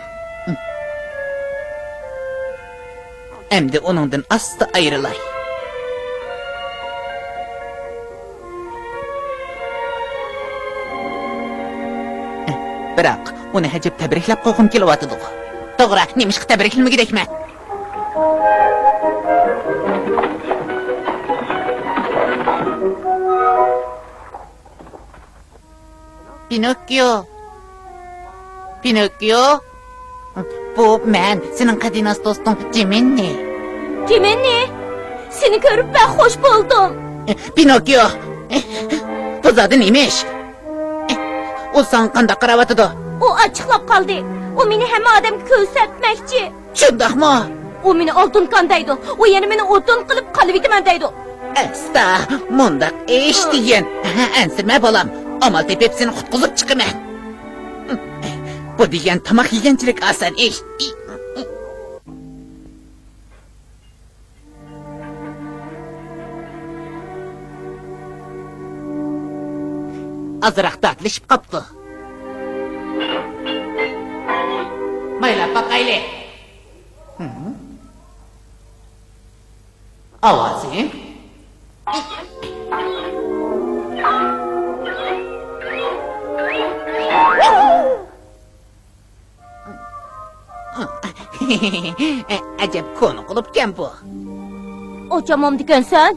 ئەمدى ئۇنىڭدىن ئاستا ئايرىلاي. بىراق، ئۇنى ئەجەب تەبرىكلەپ قويغۇم كېلىۋاتىدۇ. توغرا، نېمىشقا تەبرىكلىمىگۈدەكمەن؟ پىنوككىيو! پىنوككىيو! بۇ مەن، سېنىڭ قەدىناس دوستۇڭ جىمىننى. جىمىننى؟ سېنى كۆرۈپ بەك خوش بولدۇم. پىنوككىيو! بۇ زادى نېمە ئىش؟ ئۇ ساڭا قانداق قاراۋاتىدۇ؟ ئۇ ئاچچىقلاپ قالدى. ئۇ مېنى ھەممە ئادەمگە كۆرسەتمەكچى. شۇنداقمۇ؟ ئۇ مېنى ئالتۇن كان دەيدۇ. ئۇ يەنە مېنى ئوتۇن قىلىپ قالىۋېتىمەن دەيدۇ. ئەستا، مۇنداق ئىش دېگىن. ئەنسىرىمە بالام، ئامال تېپىپ سېنى قۇتقۇزۇپ چىقىمەن. بۇ دېگەن تاماق يېگەنچىلىك ئاسان ئىش. ئازراق داتلىشىپ قاپتۇ. مايلاپ باقايلى. ئاۋازى. ئەجەب كونا قۇلۇپكەن بۇ. ئاچامامدىكەنسەن؟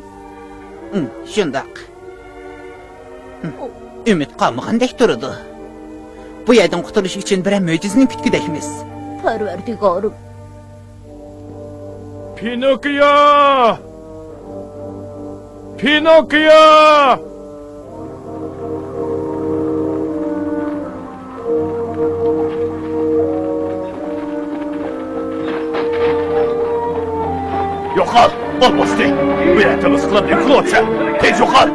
شۇنداق. ئۈمىد قالمىغاندەك تۇرىدۇ. بۇ يەردىن قۇتۇلۇش ئۈچۈن بىرەر مۆجىزىنى كۈتكۈدەكمىز. پەرۋەردىگارىم. پىنوككىيو! پىنوككىيو! يوقال، بولماستى! بىرەر تىلىس قىلىپ يوقىلىۋاتىسەن! تېز يوقال!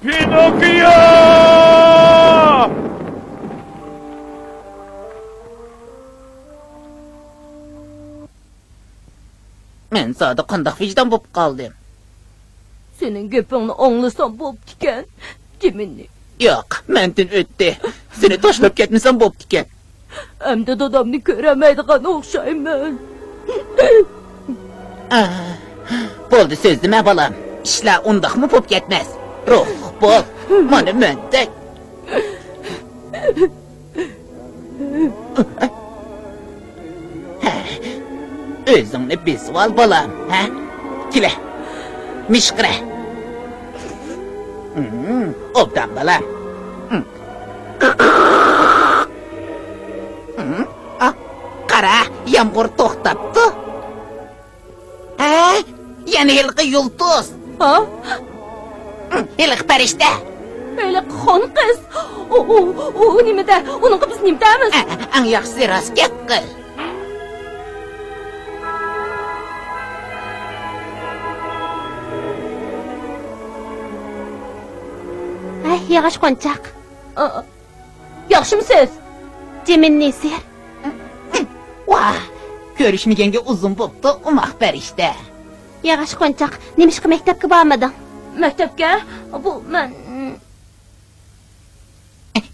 پىنوككىيو! مەن زادى قانداق ۋىجدان بولۇپ قالدىم؟ سېنىڭ گېپىڭنى ئاڭلىسام بوپتىكەن، جىمىنى. ياق، مەندىن ئۆتتى. سېنى تاشلاپ كەتمىسەم بوپتىكەن. ئەمدى دادامنى كۆرەلمەيدىغان ئوخشايمەن. ئاھ، بولدى، سۆزلىمە، بالام. ئىشلار ئۇنداقمۇ بوپ كەتمەس. روھلۇق بول. مانا مەندەك. ھە، ئۆزۈڭنى بېسىۋال، بالام، ھە؟ كېلە، مىشقىرە. ھىم، ئوبدان، بالام. ھىم. ھىم، ئا، قارا، يامغۇر توختاپتۇ. ھە؟ يەنە ھېلىقى يۇلتۇز. ھا؟ ھېلىقى پەرىشتە. ھېلىقى خون قىز. ئۇ، ئۇ، ئۇ نېمىدە؟ ئۇنىڭغا بىز نېمە دەيمىز؟ ئە، ئەڭ ياخشىسى راست گەپ قىل. ھەي، ياغاچ قونچاق. ئا، ياخشىمۇسىز؟ جىمىن نېسىر. ۋاھ، كۆرۈشمىگەنگە ئۇزۇن بوپتۇ، ئوماق پەرىشتە. ياغاچ قونچاق، نېمىشقا مەكتەپكە بارمىدىڭ؟ مەكتەپكە؟ بۇ مەن.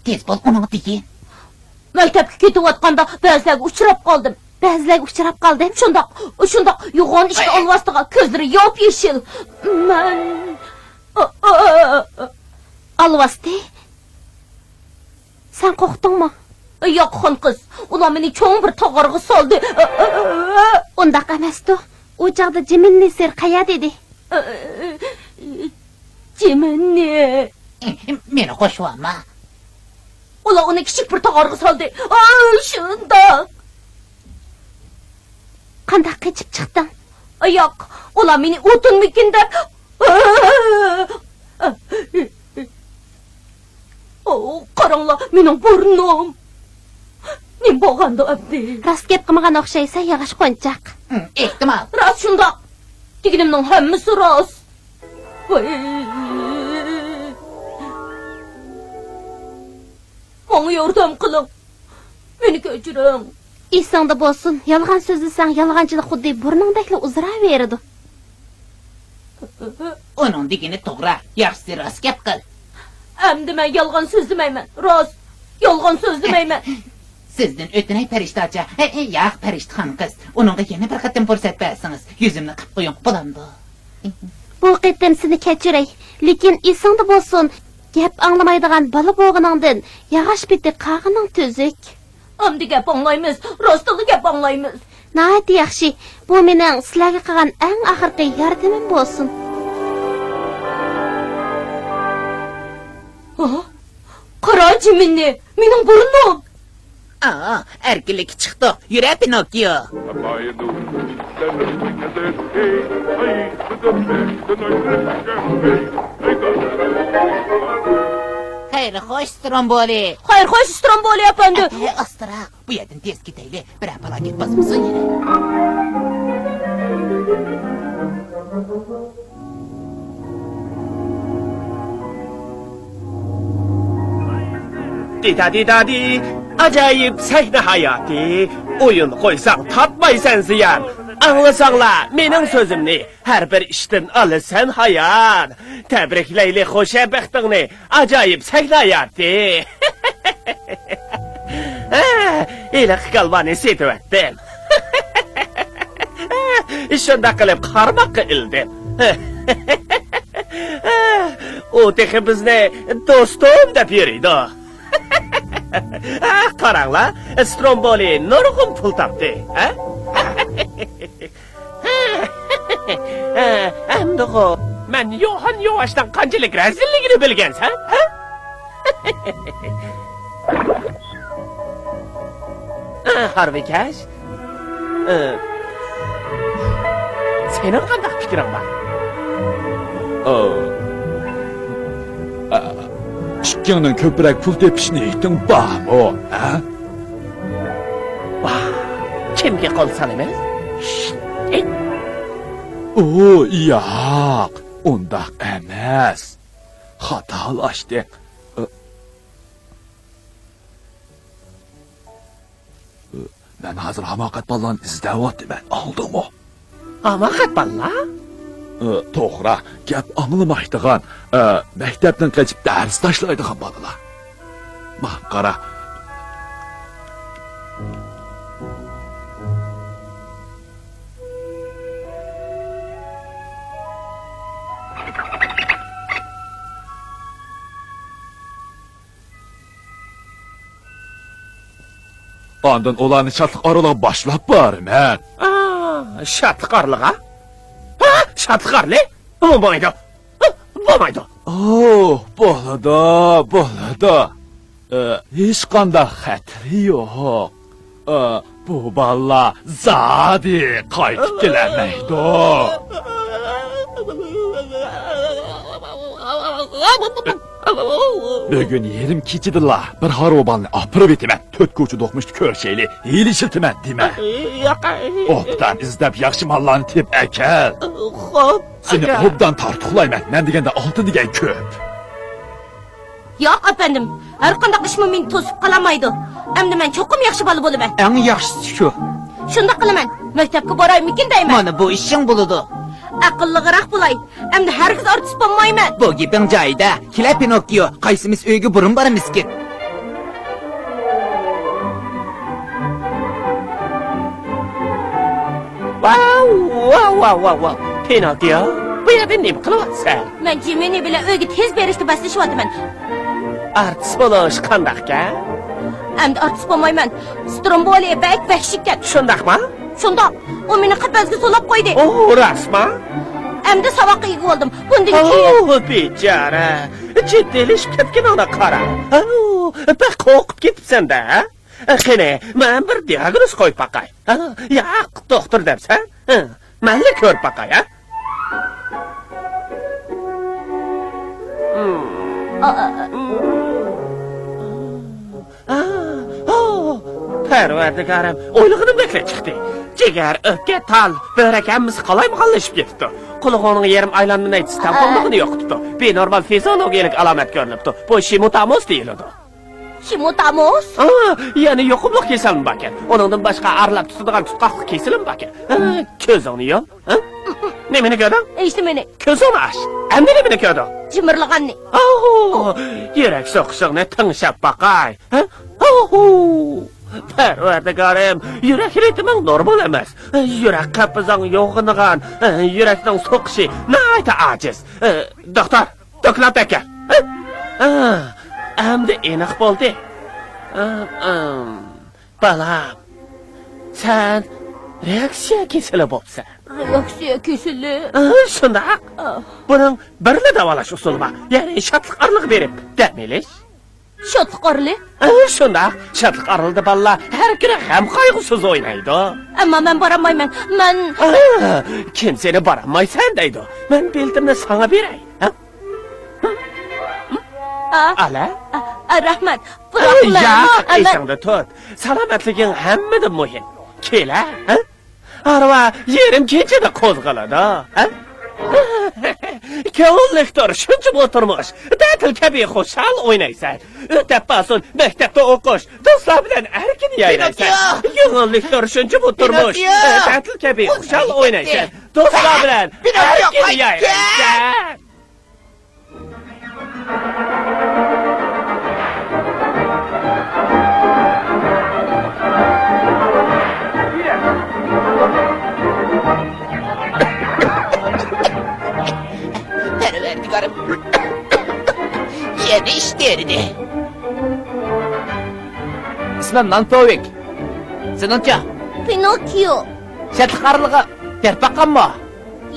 تېز بول، ئۇنىڭغا دېگىن. مەكتەپكە كېتىۋاتقاندا بەزىلەرگە ئۇچراپ قالدىم. بەزىلەرگە ئۇچراپ قالدىم؟ شۇنداق، شۇنداق يوغان ئىشتە ئالۋاستىغا كۆزلىرى ياپيېشىل. مەن. ئالۋاستى؟ سەن قورقتۇڭمۇ؟ ياق، خان قىز، ئۇلار مېنى چوڭ بىر تاغارغا سالدى. ئۇنداق ئەمەستۇ. ئۇ چاغدا جىمىن نېسىر قەيەردە ئىدى؟ جىمىننى. مېنى قوشۇۋالما. ئۇلار ئۇنى كىچىك بىر تاغارغا سالدى. ئاي، شۇنداق. قانداق قېچىپ چىقتىڭ؟ ياق، ئۇلار مېنى ئۇتۇنمىكىن دەپ. ئو، قاراڭلار، مېنىڭ بۇرنۇم. نېمە بولغاندۇ ئەمدى؟ راست گەپ قىلمىغان ئوخشايسەن، ياغاچ قونچاق. ھىم، ئېھتىمال. راست شۇنداق. دېگىنىمنىڭ ھەممىسى راست. ۋاي. ماڭا ياردەم قىلىڭ. مېنى كەچۈرۈڭ. ئېسىڭدە بولسۇن، يالغان سۆزلىسەڭ، يالغانچىلىق خۇددى بۇرنۇڭدەكلا ئۇزىراۋېرىدۇ. ئۇنىڭ دېگىنى توغرا، ياخشىسى راست گەپ قىل. ئەمدى مەن يالغان سۆزلىمەيمەن، راست، يالغان سۆزلىمەيمەن. سىزدىن ئۆتۈنەي، پەرىشتە ئاچا. ھە، ھە، ياق، پەرىشتىخان قىز، ئۇنىڭغا يەنە بىر قېتىم پۇرسەت بەرسىڭىز، يۈزۈمنى قىپ قويۇڭ، بولامدۇ؟ بۇ قېتىم سېنى كەچۈرەي، لېكىن ئېسىڭدە بولسۇن، گەپ ئاڭلىمايدىغان بالا بولغىنىڭدىن ياغاچ پېتى قاغىنىڭ تۈزۈك. ئەمدى گەپ ئاڭلايمىز، راستتىنلا گەپ ئاڭلايمىز. ناھايىتى ياخشى، بۇ مېنىڭ سىلەرگە قىلغان ئەڭ ئاخىرقى ياردىمىم بولسۇن. ھا؟ قارا جىمىننى، مېنىڭ بۇرنۇم! ئا، ئەركىنلىككە چىقتۇق. يۈرە، پىنوككىيو. خەير خوش، سترومبولى. خەير خوش، سترومبولى ئەپەندى. ئەتە ئاستىراق. بۇ يەردىن تېز كېتەيلى. بىرەر پالاكەت باسمىسۇن يەنە. دىدادىدادى، ئاجايىپ سەھنە ھاياتى. ئويۇن قويساڭ تارتمايسەن زىيان. ئاڭلىساڭلار مېنىڭ سۆزۈمنى، ھەر بىر ئىشتىن ئالىسەن ھايان. تەبرىكلەيلى خوشە بەختىڭنى، ئاجايىپ سەھنە ھاياتى. ھېلىقى كالۋاننى سېتىۋەتتىم. شۇنداق قىلىپ قارماققا ئىلدىم. ئۇ تېخى بىزنى دوستۇم دەپ يۈرىدۇ. قاراڭلار، سترومبولى نۇرغۇن پۇل تاپتى. ھە؟ ئەمدىغۇ مەن يوھان يوۋاشنىڭ قانچىلىك رەزىللىكىنى بىلگەنسەن، ھە؟ ئە، ھارۋىكەش. ئە، سېنىڭ قانداق پىكرىڭ بار؟ ئە، ئە، ئىككىڭنىڭ كۆپرەك پۇل تېپىش نىيىتىڭ بارمۇ، ھە؟ ۋاھ، كىمگە قول سالىمىز؟ ئۇ، ياق، ئۇنداق ئەمەس. خاتالاشتىق. ئە، ئە، مەن ھازىر ھاماقەت بالىلارنى ئىزدەۋاتىمەن، ئاڭلىدىڭمۇ؟ ھاماقەت بالىلار؟ ئە، توغرا، گەپ ئاڭلىمايدىغان، ئە، مەكتەپتىن قېچىپ دەرس تاشلايدىغان بالىلار. ماڭا قارا. ئاندىن ئۇلارنى شادلىق ئارىلىغا باشلاپ بارىمەن. ئا، شادلىق ئارىلىغا؟ ھە؟ شادلىق ئارىلى؟ بولمايدۇ. ھە؟ بولمايدۇ. ئوھ، بولىدۇ، بولىدۇ. ئە، ھېچقانداق خەتىرى يوق. ئە، بۇ بالىلار زادى قايتىپ كېلەلمەيدۇ. بۈگۈن يېرىم كېچىدىلا بىر ھارۋا بالىنى ئاپىرىۋېتىمەن. تۆت كوچا دوقمۇشتا كۆرۈشەيلى، ھىيلە ئىشلىتىمەن دېمە. ئوبدان ئىزدەپ ياخشى ماللارنى تېپىپ ئەكەل. خوپ، سېنى ئوبدان تارتۇقلايمەن. مەن دېگەندە ئالتە دېگەن كۆپ. ياق، ئەپەندىم، ھەرقانداق ئىشمۇ مېنى توسۇپ قالالمايدۇ. ئەمدى مەن چوقۇم ياخشى بالا بولىمەن. ئەڭ ياخشىسى شۇ. شۇنداق قىلىمەن. مەكتەپكە بارايمىكىن دەيمەن. مانا بۇ ئىشىڭ بولىدۇ. ئەقىللىقراق بولاي. ئەمدى ھەرگىز ئارتىس بولمايمەن. بۇ گېپىڭ جايىدا. كېلە، پىنوككىيو، قايسىمىز ئۆيگە بۇرۇن بارىمىزكىن؟ ۋاۋ، ۋاۋ، ۋاۋ، ۋاۋ، ۋاۋ. پىنوككىيو، بۇ يەردە نېمە قىلىۋاتىسەن؟ مەن جىمىنى بىلەن ئۆيگە تېز بېرىشنى بەسلىشىۋاتىمەن. ئارتىس بولۇش قانداقكەن؟ ئەمدى ئارتىس بولمايمەن. سترومبولى بەك ۋەھشىيكەن. شۇنداقمۇ؟ شۇنداق. ئۇ مېنى قەپەسكە سولاپ قويدى. ئوھ، راستمۇ؟ ئەمدى ساۋاققا ئىگە بولدۇم. بۇندىن كېيىن. ئوھ، بىچارە. جىددىيلىشىپ كەتكىنىڭنى قارا. ئوھ، بەك قورقۇپ كېتىپسەن-دە، ھە؟ قېنى، مەن بىر دىئاگنوز قويۇپ باقاي. ھە، ياق، دوختۇر دەپسەن؟ ھە، مەنلا كۆرۈپ باقاي، ھە؟ ھىم. ئا، ئا، ئا. ھىم. ئا، ھو، پەرۋەردىگارىم، ئويلىغىنىمدەكلا چىقتى. جىگەر، ئۆپكە، تال، بۆرەك ھەممىسى قالايمىقانلىشىپ كېتىپتۇ. قۇلىقىڭنىڭ يېرىم ئايلانما نەيچىسى تەڭپۇڭلۇقىنى يوقىتىپتۇ. بىنورمال فىزىئولوگىيەلىك ئالامەت كۆرۈنۈپتۇ. بۇ شىمۇتاموس دېيىلىدۇ. شىمۇتاموس؟ ئا، يەنە يۇقۇملۇق كېسەلمۇ باركەن. ئۇنىڭدىن باشقا ئارىلاپ تۇتىدىغان تۇتقاقلىق كېسىلىمۇ باركەن. ھە، كۆزۈڭنى يۇم. ھە؟ نېمىنى كۆردۈڭ؟ ھېچنېمىنى. كۆزۈڭنى ئاچ. ئەمدى نېمىنى كۆردۈڭ؟ جىمىرلىغاننى. ئاۋۇ، يۈرەك سوقۇشۇڭنى تىڭشاپ باقاي. ھە؟ ئاۋۇ. پەرۋەردىگارىم، يۈرەك رىتىمىڭ نورمال ئەمەس. يۈرەك قەپىسىڭ يوغىنىغان. يۈرەكنىڭ سوقۇشى ناھايىتى ئاجىز. دوختۇر، دوكلات ئەكەل. ھە؟ ئەمدى ئېنىق بولدى. بالام، سەن رېئاكسىيە كېسىلى بوپسەن. رېئاكسىيە كېسىلى؟ شۇنداق. بۇنىڭ بىرلا داۋالاش ئۇسۇلى بار. يەنى شادلىق ئارىلىغا بېرىپ دەم ئېلىش. شادلىق ئارىلى؟ شۇنداق. شادلىق ئارىلىدا بالىلار ھەر كۈنى غەم قايغۇسىز ئوينايدۇ. ئەمما مەن بارالمايمەن. مەن. كىم سېنى بارالمايسەن دەيدۇ؟ مەن بېلىتىمنى ساڭا بېرەي. ھە؟ ئا، ئالە؟ ئا، ئا، رەھمەت. بىراق، ياق، مەن، مەن ئېسىڭدە تۇت. سالامەتلىكىڭ ھەممىدىن مۇھىم. كېلە، ھە؟ ھارۋا يېرىم كېچىدە قوزغىلىدۇ، ھە؟ كۆڭۈللۈك تۇر، شۇنچە بۇ تۇرمۇش. تەتىل كەبى خۇشال ئوينايسەن. ئۆتەپ بارسۇن مەكتەپتە ئوقۇش. دوستلار بىلەن ئەركىن يايرايسەن. پىنوككىيو! كۆڭۈللۈك تۇر، شۇنچە بۇ تۇرمۇش. پىنوككىيو! تەتىل كەبى خۇشال ئوينايسەن. دوستلار بىلەن پىنوككىيو، ئەركىن يايرايسەن. پەرۋەردىگارىم، يەنە ئىش تېرىدى. ئىسمىم نانتوۋىك. سېنىڭچە؟ پىنوككىيو. شادلىق ئارىلىغا بېرىپ باققانمۇ؟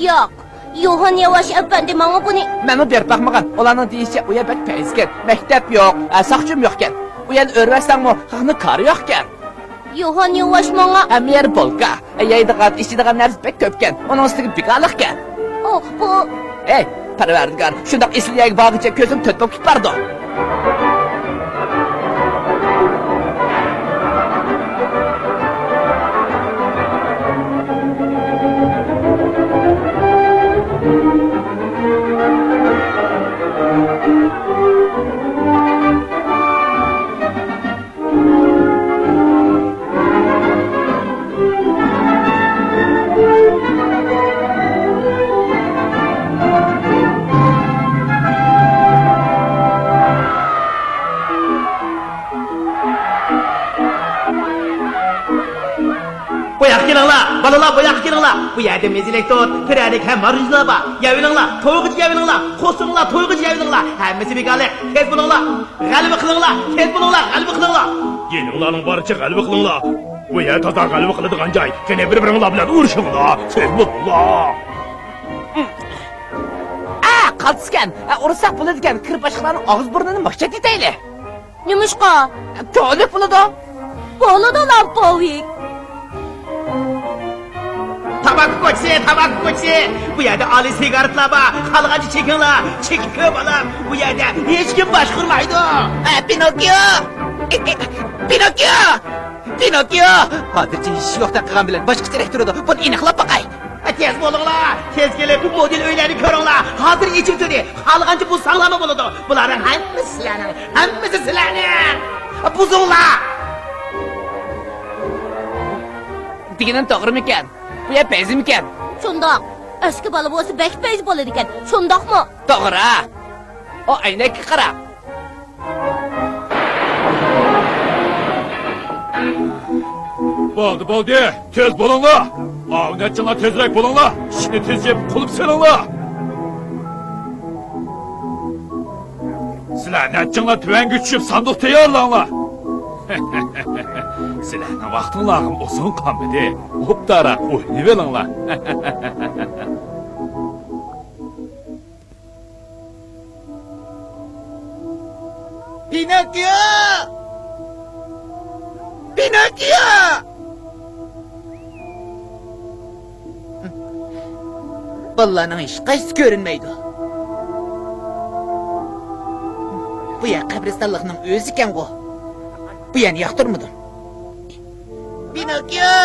ياق. يوھان ياۋاش ئەپەندى ماڭا بۇنى. مەنمۇ بېرىپ باقمىغان. ئۇلارنىڭ دېيىشىچە، ئۇ يەر بەك پەيزىكەن. مەكتەپ يوق، ئە، ساقچىمۇ يوقكەن. ئۇ يەرنى ئۆرۈۋەتسەڭمۇ، خەقنىڭ كارى يوقكەن. يوھان ياۋاش ماڭا. ھەممە يەر بولكا. ئە، يەيدىغان، ئىچىدىغان نەرسە بەك كۆپكەن. ئۇنىڭ ئۈستىگە بىكارلىقكەن. ئوھ، بۇ. ئەي، پەرۋەردىگار، شۇنداق ئېسىل يەرگە بارغۇچە كۆزۈم تۆت بولۇپ كېتىپ بارىدۇ. بۇ ياققا كېلىڭلار، بالىلار، بۇ ياققا كېلىڭلار. بۇ يەردە مېزىلىك تورت، پىرەلىك ھەم مارژىنلار بار. يەۋېلىڭلار، تويغۇچە يەۋېلىڭلار، قورسىقىڭلار تويغۇچە يەۋېلىڭلار. ھەممىسى بىكارلىق. تېز بولۇڭلار، غەلىبە قىلىڭلار، تېز بولۇڭلار، غەلىبە قىلىڭلار. يېنىڭلارنىڭ بارىچە غەلىبە قىلىڭلار. بۇ يەر تازا غەلىبە قىلىدىغان جاي. قېنى، بىر-بىرىڭلار بىلەن ئۇرۇشۇڭلار، تېز بولۇڭلار. ئا، قالتىسكەن. ئا، ئۇرۇشساق بولىدىكەن. كىر باشقىلارنىڭ ئاغزى-بۇرنىنى مىخچەت ئېتەيلى. نېمىشقا؟ كۆڭۈللۈك بولىدۇ. بولىدۇ، لامپوۋىك. تاماكا كوچىسى، تاماكا كوچىسى. بۇ يەردە ئالىي سىگارېتلار بار. خالىغانچە چېكىڭلار. چېكىپ كۆر، بالام. بۇ يەردە ھېچكىم باشقۇرمايدۇ. ئە، پىنوككىيو! پىنوككىيو! پىنوككىيو! ھازىرچە ھېچ ئىش يوقتەك قىلغان بىلەن باشقىچىرەك تۇرىدۇ. بۇنى ئېنىقلاپ باقاي. تېز بولۇڭلار، تېز كېلىپ مودېل ئۆيلەرنى كۆرۈڭلار. ھازىر ئېچىۋېتىلدى. خالىغانچە بۇزساڭلارمۇ بولىدۇ. بۇلارنىڭ ھەممىسى سىلەرنىڭ، ھەممىسى سىلەرنىڭ. بۇزۇڭلار. دېگىنىم توغرىمىكەن؟ بۇ يەر پەيزىمىكەن؟ شۇنداق. ئەسكى بالا بولسا بەك پەيزى بولىدىكەن. شۇنداقمۇ؟ توغرا. ئۇ ئەينەككە قارا. بولدى، بولدى، تېز بولۇڭلار. ئاۋۇ نەچچىڭلار تېزرەك بولۇڭلار. ئىشىكنى تېز يېپىپ قۇلۇپ سېلىڭلار. سىلەر نەچچىڭلار تۆۋەنگە چۈشۈپ ساندۇق تەييارلاڭلار. سىلەرنىڭ ۋاقتىڭلارغىمۇ ئۇزۇن قالمىدى. ئوبدانراق ئوينىۋېلىڭلار. پىنوككىيو! پىنوككىيو! بالىلارنىڭ ھېچقايسىسى كۆرۈنمەيدۇ. بۇ يەر قەبرىستانلىقنىڭ ئۆزىكەنغۇ. بۇ يەرنى ياقتۇرمىدىم. پىنوككىيو!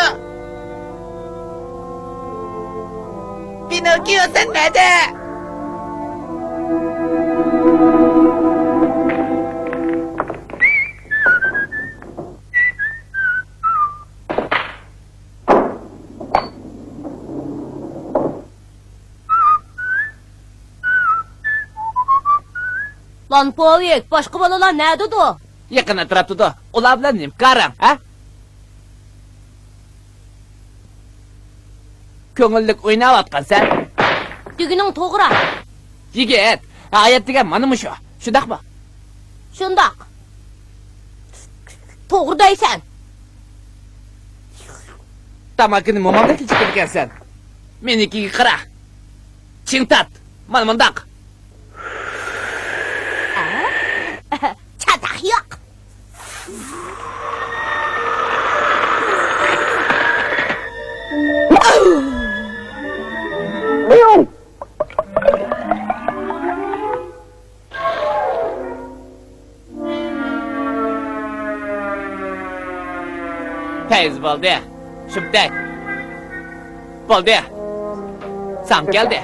پىنوككىيو، سەن نەدە؟ لانپوۋىك، باشقا بالىلار نەدىدۇ؟ يېقىن ئەتراپتىدۇ. ئۇلار بىلەن نېمە كارىڭ، ھە؟ كۆڭۈللۈك ئويناۋاتقانسەن. دېگىنىڭ توغرا. يىگىت، ھايات دېگەن مانا مۇشۇ. شۇنداقمۇ؟ شۇنداق. توغرا دەيسەن. تاماكىنى موماڭدەكلا چېكىدىكەنسەن. مېنىڭكىگە قارا. چىڭ تارت. مانا مۇنداق. چاتاق يوق. پەيز بولدى. شۇمتەك. بولدى. ساڭا كەلدى.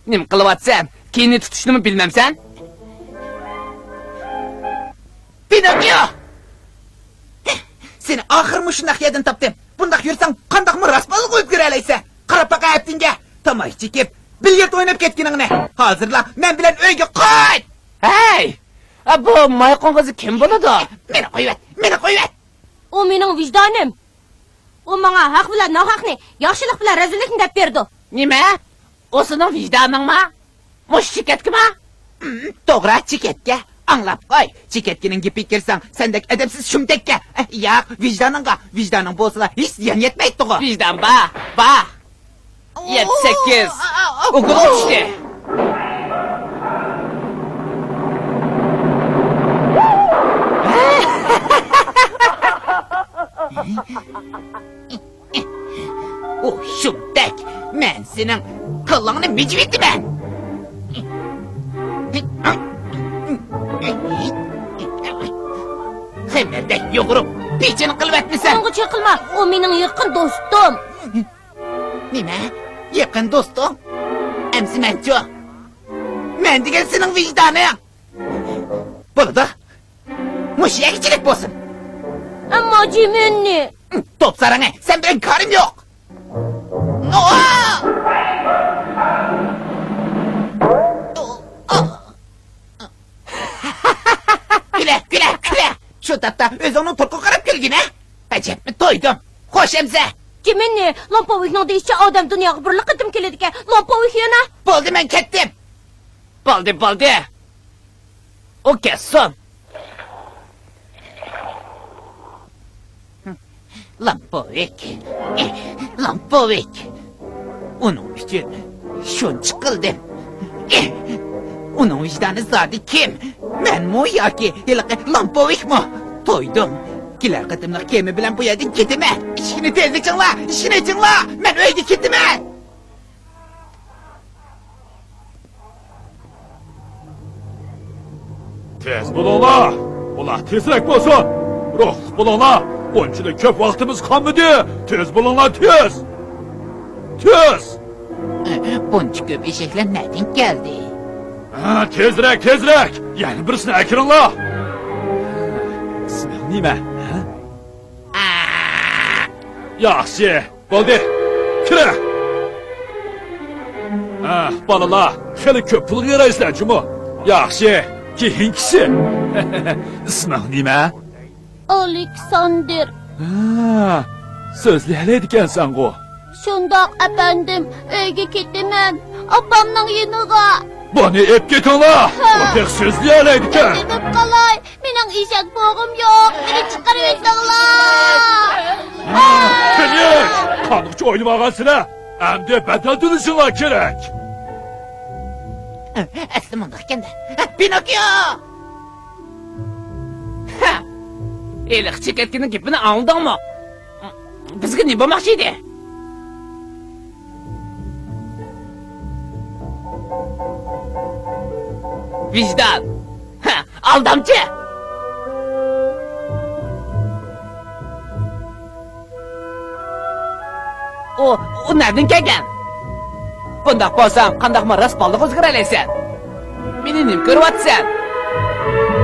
نېمە قىلىۋاتىسەن؟ كىيىننى تۇتۇشنىمۇ بىلمەمسەن؟ پىنوككىيو! سېنى ئاخىرى مۇشۇنداق يەردىن تاپتىم. بۇنداق يۈرسەڭ، قانداقمۇ راست بالىلىق ئۆتكۈرەلەيسەن؟ قاراپ باقە ئەپتىڭگە. تاماكا چېكىپ، بىليارت ئويناپ كەتكىنىڭنى. ھازىرلا مەن بىلەن ئۆيگە قايت! ھەي! ئا، بۇ مايقۇڭ قىزى كىم بولىدۇ؟ مېنى قويۇۋەت، مېنى قويۇۋەت! ئۇ مېنىڭ ۋىجدانىم. ئۇ ماڭا ھەق بىلەن ناھەقنى، ياخشىلىق بىلەن رەزىللىكنى دەپ بېرىدۇ. نېمە؟ ئۇ سېنىڭ ۋىجدانىڭما؟ مۇشۇ چېكەتكىما؟ ھىم، توغرا، چېكەتكە. ئاڭلاپ قوي، چېكەتكىنىڭ گېپىگە كىرسەڭ، سەندەك ئەدەپسىز شۇمتەككە. ئە، ياق، ۋىجدانىڭغا، ۋىجدانىڭ بولسىلا ھېچ زىيان يەتمەيتتىغۇ. ۋىجدان بار، بار. يەتتە، سەككىز. ئوكۇلغا چۈشتى. ئۇ شۇمتەك، مەن سېنىڭ كاللاڭنى مىجىۋېتىمەن. خېمىردەك يۇغۇرۇپ، پېچىنى قىلىۋەتمىسەم. ئۇنىڭغا چېقىلما، ئۇ مېنىڭ يېقىن دوستۇم. نېمە؟ يېقىن دوستۇڭ؟ ئەمسە مەنچۇ؟ مەن دېگەن سېنىڭ ۋىجدانىڭ. بولىدۇ. مۇشۇ يەرگىچىلىك بولسۇن. ئەمما جىمىننى. توپ ساراڭى، سەن بىلەن كارىم يوق. كۈلە، كۈلە، كۈلە. شۇ تاپتا ئۆزۈڭنىڭ تۇرقىغا قاراپ كۈلگىنە. ئەجەبمۇ تويدۇم. خوش ئەمسە. جىمىننى، لامپوۋىكنىڭ دېيىشىچە ئادەم دۇنياغا بىرلا قېتىم كېلىدىكەن. لامپوۋىك يەنە. بولدى، مەن كەتتىم. بولدى، بولدى. ئۇ كەتسۇن. لامپوۋىك. لامپوۋىك. ئۇنىڭ ئۈچۈن شۇنچە قىلدىم. ئۇنىڭ ۋىجدانى زادى كىم؟ مەنمۇ ياكى ھېلىقى لامپوۋىكمۇ؟ تويدۇم. كېلەر قېتىملىق كېمە بىلەن بۇ يەردىن كېتىمەن. ئىشىكنى تېز ئېچىڭلار، ئىشىكنى ئېچىڭلار. مەن ئۆيگە كېتىمەن. تېز بولۇڭلار! ئۇلار تېزرەك بولسۇن! روھلۇق بولۇڭلار! بۇنچىلىك كۆپ ۋاقتىمىز قالمىدى! تېز بولۇڭلار، تېز! تېز! بۇنچە كۆپ ئېشەكلەر نەدىن كەلدى؟ ھە، تېزرەك، تېزرەك! يەنە بىرسىنى ئەكىرىڭلار! ئىسمىڭ نېمە؟ ھە؟ ياخشى! بولدى، كىرە! ئاھ، بالىلار، خېلى كۆپ پۇلغا يارايسىلەر جۇمۇ. ياخشى، كېيىنكىسى. ئىسمىڭ نېمە؟ ئالېكساندىر. ھا، سۆزلىيەلەيدىكەنسەنغۇ. شۇنداق، ئەپەندىم، ئۆيگە كېتىمەن. ئاپامنىڭ يېنىغا. بۇنى ئېلىپ كېتىڭلار. ھا. ئۇ تېخى سۆزلىيەلەيدىكەن. مېنىڭ ئېشەك پوغۇم يوق، مېنى چىقىرىۋېتىڭلار. قېنى، قانداقچە ئوينىۋالغانسىلەر؟ ئەمدى بەدەل تۆلىشىڭلار كېرەك. ئەسلى مۇنداق ئىكەن-دە. پىنوككىيو! ھە! ھېلىقى چېكەتكىنىڭ گېپىنى ئاڭلىدىڭمۇ؟ بىزگە نېمە بولماقچى ئىدى؟ ۋىجدان! ھە، ئالدامچى! ئۇ، ئۇ نەدىن كەلگەن؟ بۇنداق بولساڭ، قانداقمۇ راست بالىغا ئۆزگىرەلەيسەن؟ مېنى نېمە كۆرۈۋاتىسەن؟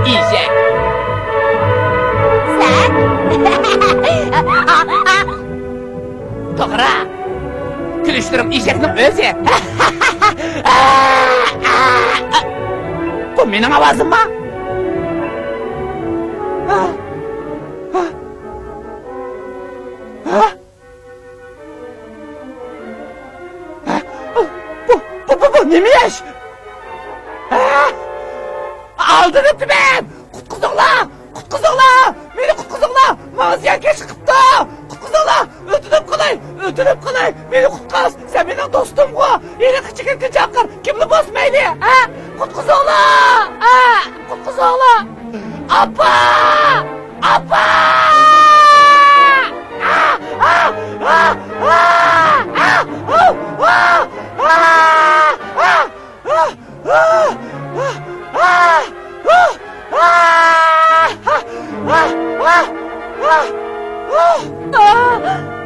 ئېشەك! سەن؟ توغرا! كۈلۈشلىرىڭ ئېشەكنىڭ ئۆزى! بۇ مېنىڭ ئاۋازىممۇ؟ ھە؟ ھە؟ بۇ، بۇ، بۇ، بۇ نېمە ئىش؟ ھە؟ ئالدىنىپتىمەن! قۇتقۇزۇڭلار! قۇتقۇزۇڭلار! مېنى قۇتقۇزۇڭلار! ماڭا زىيانكەشلىك قىپتۇ! قۇتقۇزۇڭلار! ئۆتۈنۈپ قالاي! ئۆتۈنۈپ قالاي! مېنى قۇتقۇز! سەن مېنىڭ دوستۇمغۇ! ھېلىقى چېكەتكە چاقىر! كىملا بولسا مەيلى! ھە؟ قۇتقۇزۇڭلار! ھە؟ قۇتقۇزۇڭلار! ئاپا! ئاپا!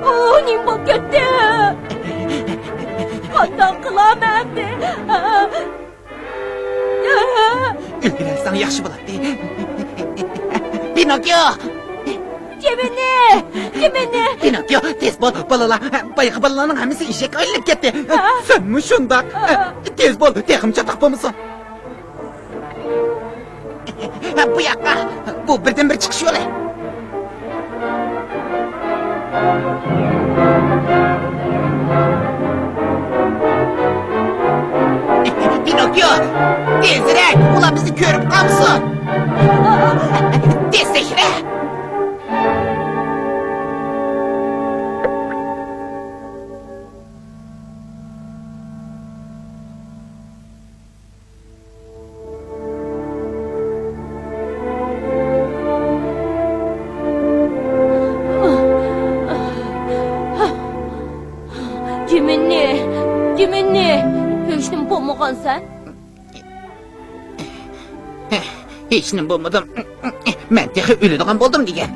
ئۇ نېمە بولۇپ كەتتى؟ قانداق قىلامەن ئەمدى؟ ئۆلگۈرەلسەڭ ياخشى بولاتتى. پىنوككىيو! جىمىنى! جىمىنى! پىنوككىيو، تېز بول، بالىلار! بايىقى بالىلارنىڭ ھەممىسى ئېشەككە ئايلىنىپ كەتتى. ھە؟ سەنمۇ شۇنداق. ھە. تېز بول، تېخىمۇ چاتاق بولمىسۇن. بۇ ياققا. بۇ بىردىنبىر چىقىش يولى. يو، تېزرەك، ئۇلار بىزنى كۆرۈپ قالمىسۇن. تېزلەشرە. جىمىننى، جىمىننى، ھېچنېمە بولمىغانسەن؟ ھېچنېمە بولمىدىم. مەن تېخى ئۆلىدىغان بولدۇم دېگەن.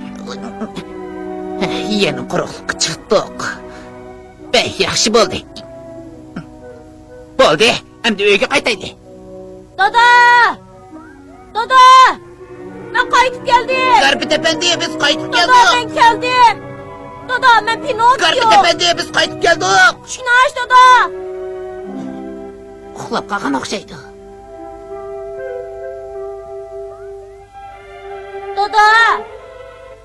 يەنە قۇرۇقلۇققا چىقتۇق. بەك ياخشى بولدى. بولدى، ئەمدى ئۆيگە قايتايلى. دادا! دادا! مەن قايتىپ كەلدىم! گاربىت ئەپەندى، بىز قايتىپ دادا، كەلدۇق! مەن كەلدىم! دادا، مەن پىنوككىيو! گاربىت ئەپەندى، بىز قايتىپ كەلدۇق! ئىشىكنى ئاچ، دادا! ئۇخلاپ قالغان ئوخشايدۇ. دادا!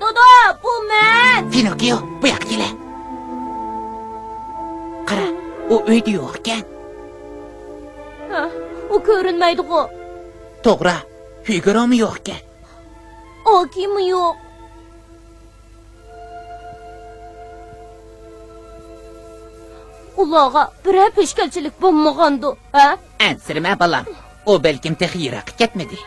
دادا، بۇ مەن! پىنوككىيو، بۇ ياققا كېلە. قارا، ئۇ ئۆيدە يوق ئىكەن. ھە، ئۇ كۆرۈنمەيدىغۇ. توغرا، فىگۇرامۇ يوق ئىكەن. ئاكىمۇ يوق. ئۇلارغا بىرەر پېشكەلچىلىك بولمىغاندۇ، ھە؟ ئەنسىرىمە، بالام. ئۇ بەلكىم تېخى يىراققا كەتمىدى.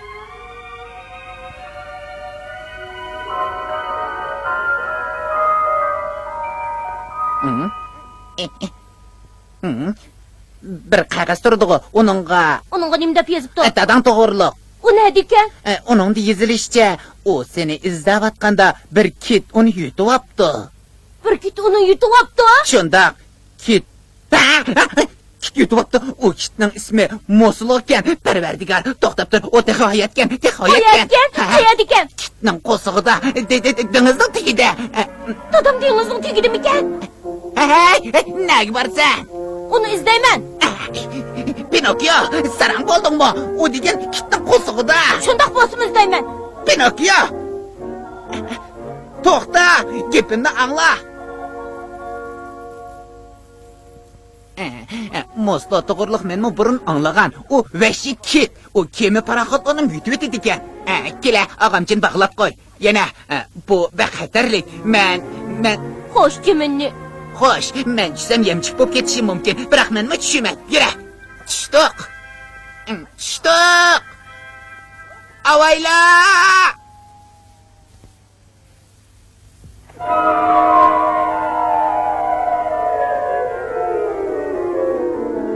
ھىم؟ ھىم؟ بىر قەغەز تۇرىدىغۇ، ئۇنىڭغا. ئۇنىڭغا نېمە دەپ يېزىپتۇ؟ ئە، داداڭ توغرۇلۇق. ئۇ نەدىكەن؟ ئە، ئۇنىڭدا يېزىلىشىچە، ئۇ سېنى ئىزدەۋاتقاندا بىر كىت ئۇنى يۇتۇۋاپتۇ. بىر كىت ئۇنى يۇتۇۋاپتۇ؟ شۇنداق، كىت. كىت يۇتۇۋاپتۇ. ئۇ كىتنىڭ ئىسمى موسلۇ ئىكەن. پەرۋەردىگار، توختاپ تۇر، ئۇ تېخى ھاياتكەن، تېخى ھاياتكەن. ھاياتكەن؟ ھە. قەيەردىكەن؟ كىتنىڭ قورسىقىدا، دې-، دې-، دې-، دېڭىزنىڭ تېگىدە. ئە، دادام دېڭىزنىڭ تېگىدىمىكەن؟ ھەي، ھەي، نەگە بارىسەن؟ ئۇنى ئىزدەيمەن. پىنوككىيو، ساراڭ بولدۇڭمۇ؟ ئۇ دېگەن كىتنىڭ قورسىقىدا. شۇنداق بولسىمۇ ئىزدەيمەن. پىنوككىيو! توختا، گېپىمنى ئاڭلا. موسلۇ توغرۇلۇق مەنمۇ بۇرۇن ئاڭلىغان. ئۇ ۋەھشىي كىت. ئۇ كېمە پاراخوتلارنىڭ يۇتۇۋېتىدىكەن. ئە، كېلە، ئاغامچىنى باغلاپ قوي. يەنە، ئە، بۇ بەك خەتەرلىك. مەن، مەن. خوش، جىمىننى. خوش، مەن چۈشسەم يەمچۈك بولۇپ كېتىشىم مۇمكىن. بىراق مەنمۇ چۈشىمەن. يۈرە. چۈشتۇق. چۈشتۇق. ئاۋايلا!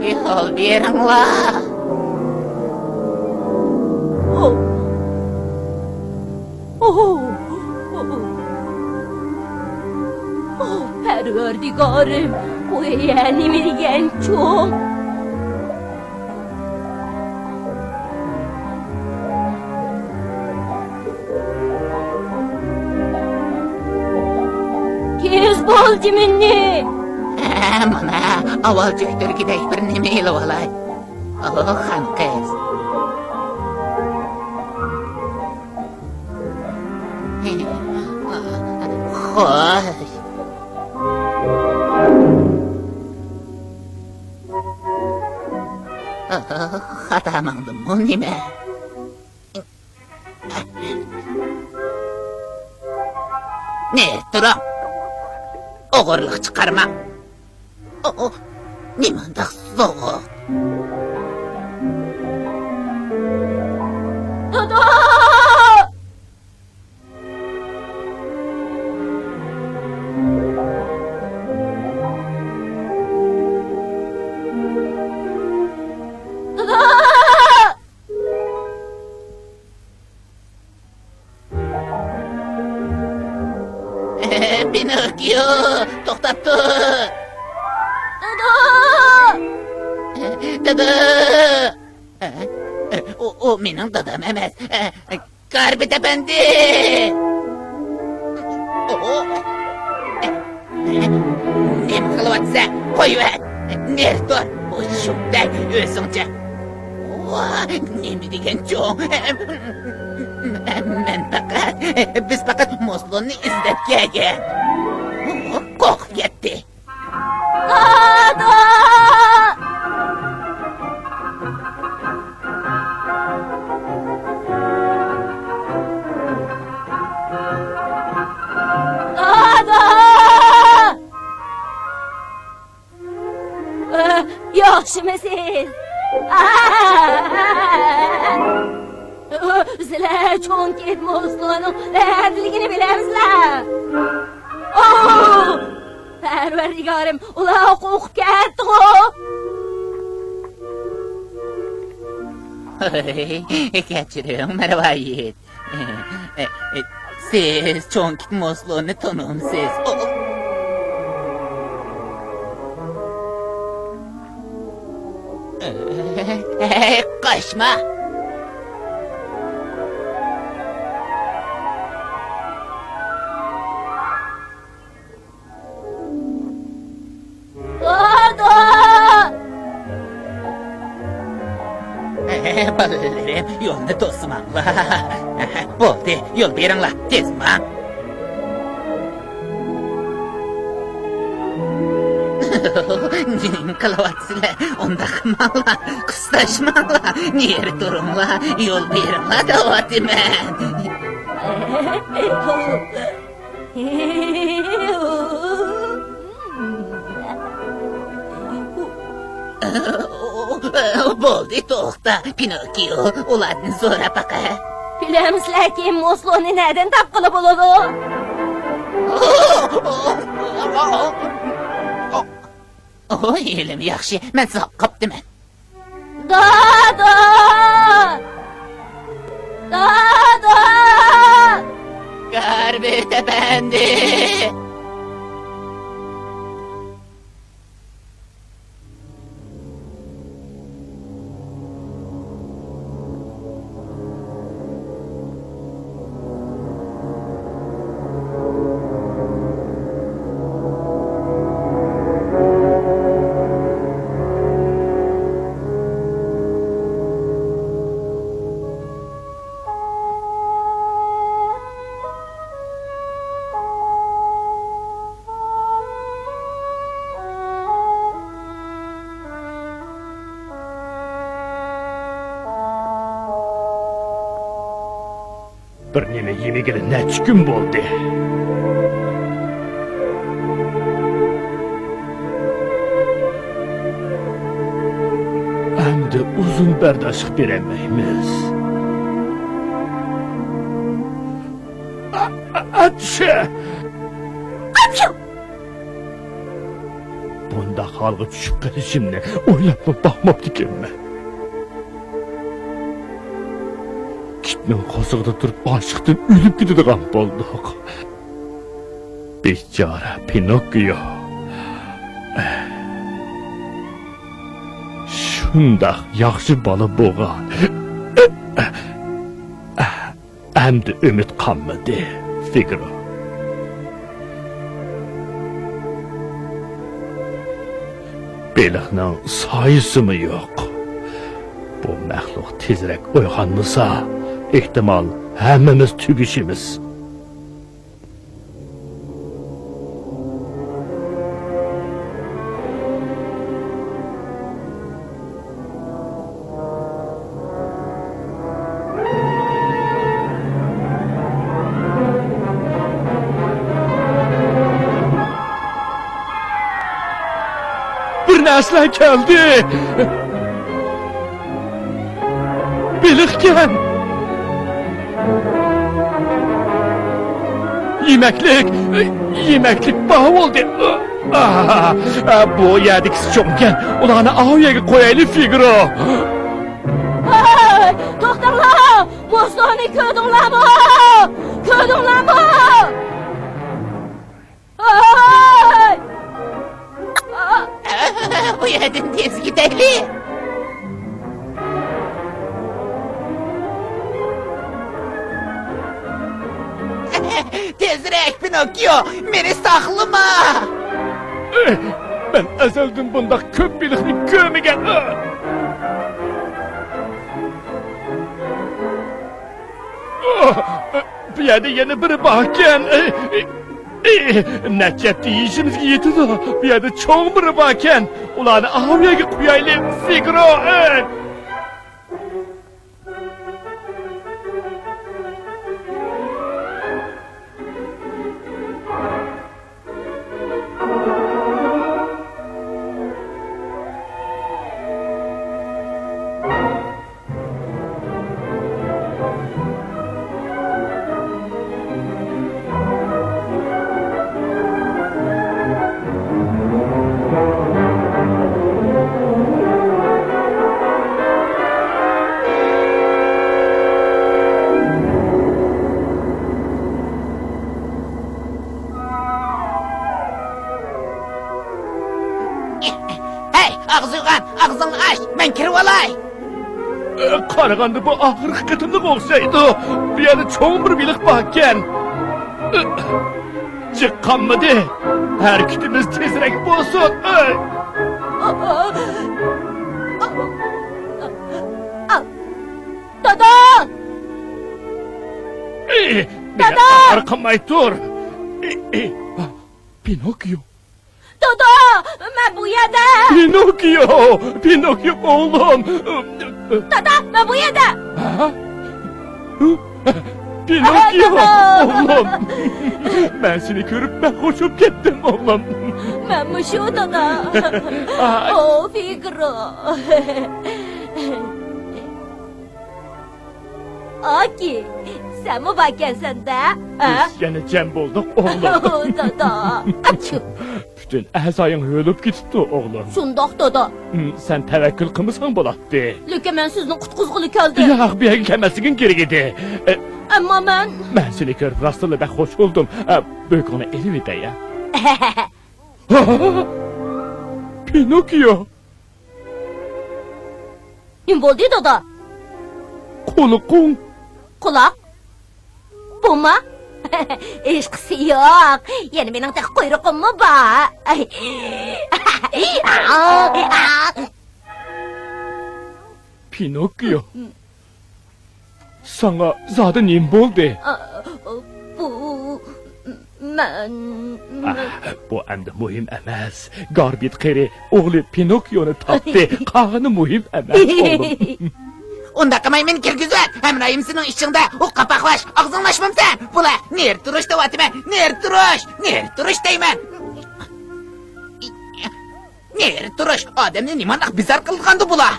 يول بېرىڭلار. ئوھ. ئوھ. ئوھ. ئوھ، پەرۋەردىگارىم، بۇ يەر نېمە دېگەن چوڭ؟ تېز بول، جىمىننى! ھە، مانا، ئاۋۋال چۆكتۈرگۈدەك بىر نېمە ئېلىۋالاي. ئوھ، خانقىز. خوش. ئوھ، خاتا ماڭدىممۇ نېمە؟ نېرى تۇرۇڭ! ئوغرىلىق چىقارماڭ! ئو، ئو، نېمانداق سوغۇق! دادا! دادا! پىنوككىيو، توختاپ تۇر! دادا! دادا! ئۇ، ئۇ مېنىڭ دادام ئەمەس. گاربىت ئەپەندى! نېمە قىلىۋاتىسەن؟ قويۇۋەت! نېرى تۇر! شۇنداق ئۆزۈڭچە! ۋا، نېمە دېگەن چوڭ! مەن پەقەت، بىز پەقەت موسلۇننى ئىزدەپ كەلگەن. قورقۇپ كەتتى. دادا! قىلماقچىمىسىز؟ سىلەر چوڭ كىت مۇسلۇنىڭ نەدىلىكىنى بىلەمسىلەر؟ ئوو! پەرۋەردىگارىم، ئۇلار قورقۇپ كەتتىغۇ! كەچۈرۈڭ، مەرۋايىت. سىز چوڭ كىت مۇسلۇنى تونۇمسىز؟ قاچما! دادا! بالىلىرىم، يولنى توسماڭلار. بولدى، يول بېرىڭلار، تېز ماڭ. نېمە قىلىۋاتىسىلەر؟ ئۇنداق قىلماڭلار، قىستاشماڭلار، نېرى تۇرۇڭلار، يول بېرىڭلار دەۋاتىمەن. بولدى، توختا، پىنوككىيو، ئۇلاردىن سوراپ باقە. بىلەمسىلەر كىم مۇسلۇنى نەدىن تاپقىلى بولىدۇ؟ ھوي، ھېلىمۇ ياخشى، مەن ساقاپتىمەن. دادا! دادا! گاربىت ئەپەندى! بىر نېمە يېمىگىلى نەچچە كۈن بولدى. ئەمدى ئۇزۇن بەرداشلىق بېرەلمەيمىز. ئا-، ئا-، ئاچچى! ئاچچىق! بۇنداق ھالغا چۈشۈپ قېلىشىمنى ئويلاپمۇ باقماپتىكەنمەن. كىتنىڭ قورسىقىدا تۇرۇپ ئاچلىقتىن ئۆلۈپ كېتىدىغان بولدۇق. بىچارە پىنوككىيو. شۇنداق ياخشى بالا بولغان. ئەمدى ئۈمىد قالمىدى، فىگرو. بېلىقنىڭ سايىسىمۇ يوق. بۇ مەخلۇق تېزرەك ئويغانمىسا، ئېھتىمال، ھەممىمىز تۈگىشىمىز. بىر نەرسىلەر كەلدى. بېلىقكەن. يېمەكلىك، يېمەكلىك بار بولدى. ئاھ، بۇ يەردىكىسى چوڭكەن. ئۇلارنى ئاۋۇ يەرگە قويايلى، فىگرو. ھەي، توختاڭلار! مۇسلۇنى كۆردۈڭلارمۇ؟ كۆردۈڭلارمۇ؟ ھەي! بۇ يەردىن تېز كېتەيلى! تېزرەك، پىنوككىيو، مېنى ساقلىما! مەن ئەزەلدىن بۇنداق كۆپ بېلىقنى كۆرمىگەن. بۇ يەردە يەنە بىرى باركەن. نەچچە ھەپتە يېيىشىمىزگە يېتىدۇ. بۇ يەردە چوڭ بىرى باركەن. ئۇلارنى ئاۋۇ يەرگە قويايلى، فىگرو. ئاغزى يوغان، ئاغزىڭنى ئاچ، مەن كىرىۋالاي. قارىغاندا بۇ ئاخىرقى قېتىملىق ئوخشايدۇ. بۇ يەردە چوڭ بىر بېلىق باركەن. جىق قالمىدى. ھەرىكىتىمىز تېزرەك بولسۇن. دادا! دادا! ئارقىماي تۇر. پىنوككىيو. دادا، مەن بۇ يەردە. پىنوككىيو، پىنوككىيو ئوغلۇم. دادا، مەن بۇ يەردە. ھە؟ پىنوككىيو، دادا. ئوغلۇم. مەن سېنى كۆرۈپ بەك خۇش بولۇپ كەتتىم، ئوغلۇم. مەنمۇ شۇ، دادا. ئاي. ئو، فىگرو. ئاكى، سەنمۇ باركەنسەن-دە، ھە؟ بىز يەنە جەم بولدۇق، ئوغلۇم. دادا، ئاچچىق. پۈتۈن ئەزايىڭ ھۆلۈپ كېتىپتۇ، ئوغلۇم. شۇنداق، دادا. ھىم، سەن تەۋەككۈل قىلمىساڭ بولاتتى. لېكىن مەن سىزنى قۇتقۇزغىلى كەلدىم. ياق، بۇ يەرگە كەلمەسلىكىڭ كېرەك ئىدى. ئە، ئەمما مەن. مەن سېنى كۆرۈپ راستتىنلا بەك خۇش بولدۇم. ئە، بۆكۈڭنى ئېلىۋېتەي، ھە. پىنوككىيو. نېمە بولدى، دادا؟ قۇلىقىڭ. قۇلاق؟ بۇمۇ؟ ھېچقىسى يوق. يەنە مېنىڭ تېخى قۇيرۇقۇممۇ بار. پىنوككىيو. ساڭا زادى نېمە بولدى؟ ئا، بۇ، مەن، ئا، مەن. بۇ ئەمدى مۇھىم ئەمەس. گاربىت قېرى ئوغلى پىنوككىيونى تاپتى. قالغىنى مۇھىم ئەمەس، ئوغلۇم. ئۇنداق قىلماي مېنى كىرگۈزۈۋەت. ھەمراھىم سېنىڭ ئىچىڭدە ئۇ قاپاقلاش، ئاغزىڭنى ئاچمامسەن؟ بۇلار نېرى تۇرۇش دەۋاتىمەن، نېرى تۇرۇش، نېرى تۇرۇش دەيمەن. نېرى تۇرۇش، ئادەمنى نېمانداق بىزار قىلىدىغاندۇ بۇلار؟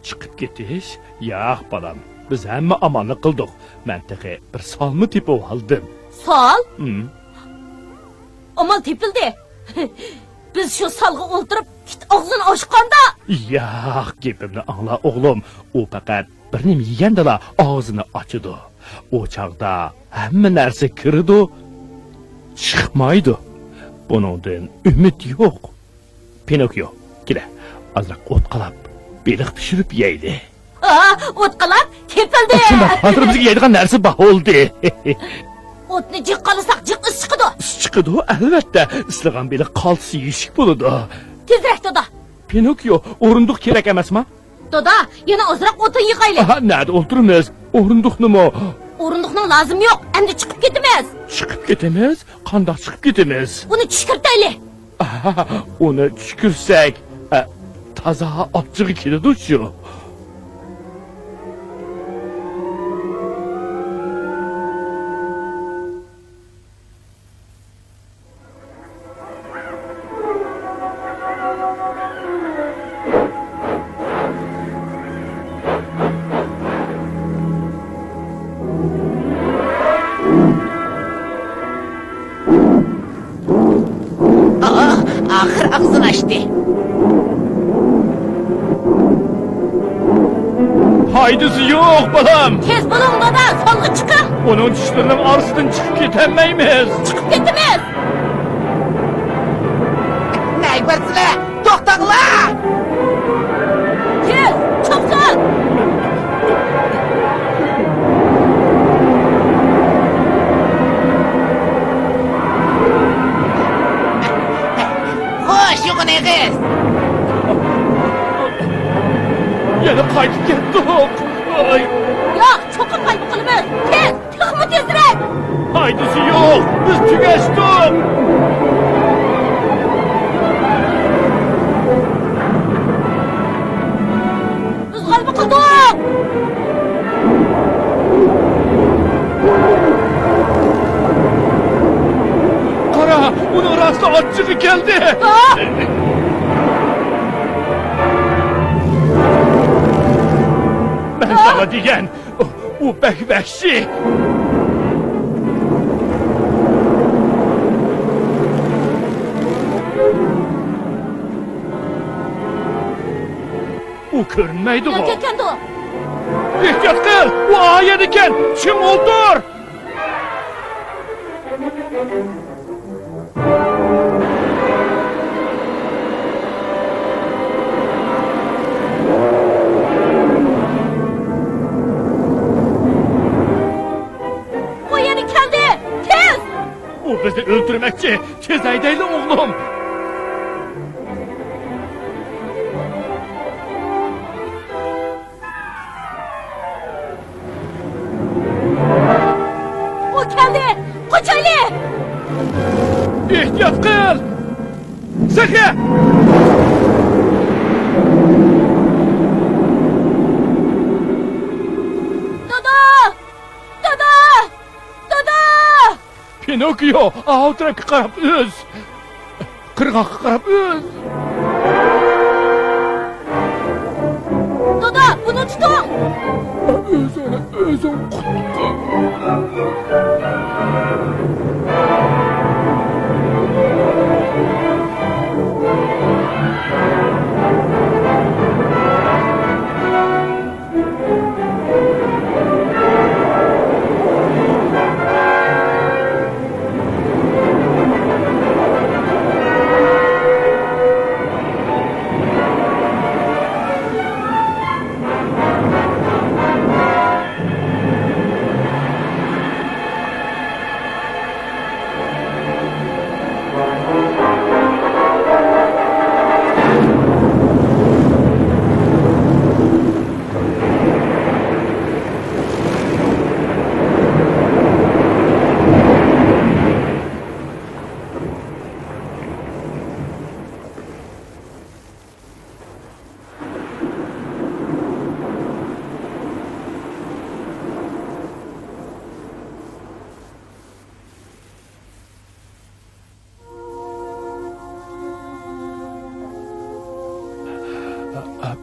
چىقىپ كېتىش؟ ياق، بالام. بىز ھەممە ئامالنى قىلدۇق. مەن تېخى بىر سالمۇ تېپىۋالدىم. سال؟ ھىم. ئامال تېپىلدى. بىز شۇ سالغا ئولتۇرۇپ، ئىت ئاغزىنى ئاچقاندا. ياق، گېپىمنى ئاڭلا، ئوغلۇم. ئۇ پەقەت بىر نېمە يېگەندىلا ئاغزىنى ئاچىدۇ. ئۇ چاغدا ھەممە نەرسە كىرىدۇ، چىقمايدۇ. بۇنىڭدىن ئۈمىد يوق. پىنوككىيو، كېلە، ئازراق ئوت قالاپ، بېلىق پىشۇرۇپ يەيلى. ئا، ئوت قالاپ؟ تېپىلدى! شۇنداق، ھازىر بىزگە يەيدىغان نەرسە بار بولدى. ئوتنى جىق قالىساق، جىق ئىس چىقىدۇ. ئىس چىقىدۇ، ئەلۋەتتە. ئىسلىغان بېلىق قالتىس يېيىشلىك بولىدۇ. تېزرەك، دادا. پىنوككىيو، ئورۇندۇق كېرەك ئەمەسما؟ دادا، يەنە ئازراق ئوتۇن يىغايلى. ئاھا، نەدە ئولتۇرىمىز؟ ئورۇندۇقنىمۇ؟ ئورۇندۇقنىڭ لازىمى يوق، ئەمدى چىقىپ كېتىمىز. چىقىپ كېتىمىز؟ قانداق چىقىپ كېتىمىز؟ ئۇنى چۈشكۈرتەيلى. ئاھا، ئۇنى چۈشكۈرسەك، ئە، تازا ئاچچىقى كېلىدۇ شۇ. ئاھ، ئاخىر ئاغزىنى ئاچتى. پايدىسى يوق، بالام. تېز بولۇڭ، دادا، سالغا چىقىڭ. ئۇنىڭ چىشلىرىنىڭ ئارىسىدىن چىقىپ كېتەلمەيمىز. چىقىپ كېتىمىز. نەگە بارىسىلەر؟ توختاڭلار! تېز، چوپسان! خوش يوغان ئېغىز! يەنە قايتىپ كەتتۇق. ئاي. ياق، چوقۇم غەلىبە قىلىمىز. تېز، تېخىمۇ تېزرەك. پايدىسى يوق. بىز تۈگەشتۇق. بىز غەلىبە قىلدۇق. قارا، ئۇنىڭ راستلا ئاچچىقى كەلدى. مەن ساڭا دېگەن، ئۇ، ئۇ بەك ۋەھشىي. ئۇ كۆرۈنمەيدىغۇ؟ نەگە كەتكەندۇ؟ ئېھتىيات قىل! ئۇ ئايەردىكەن! چىڭ ئولتۇر! ئۇ بىزنى ئۆلتۈرمەكچى. تېز ھەيدەيلى، ئوغلۇم. ئۇ كەلدى! قاچايلى! ئېھتىيات قىل! سېخى! دادا! دادا! دادا! پىنوككىيو، ئاۋۇ تەرەپكە قاراپ ئۈز! قىرغاققا قاراپ ئۈز! دادا، بۇنى تۇتۇڭ! ئۆزۈڭنى ئۆزۈڭ قۇتقۇز!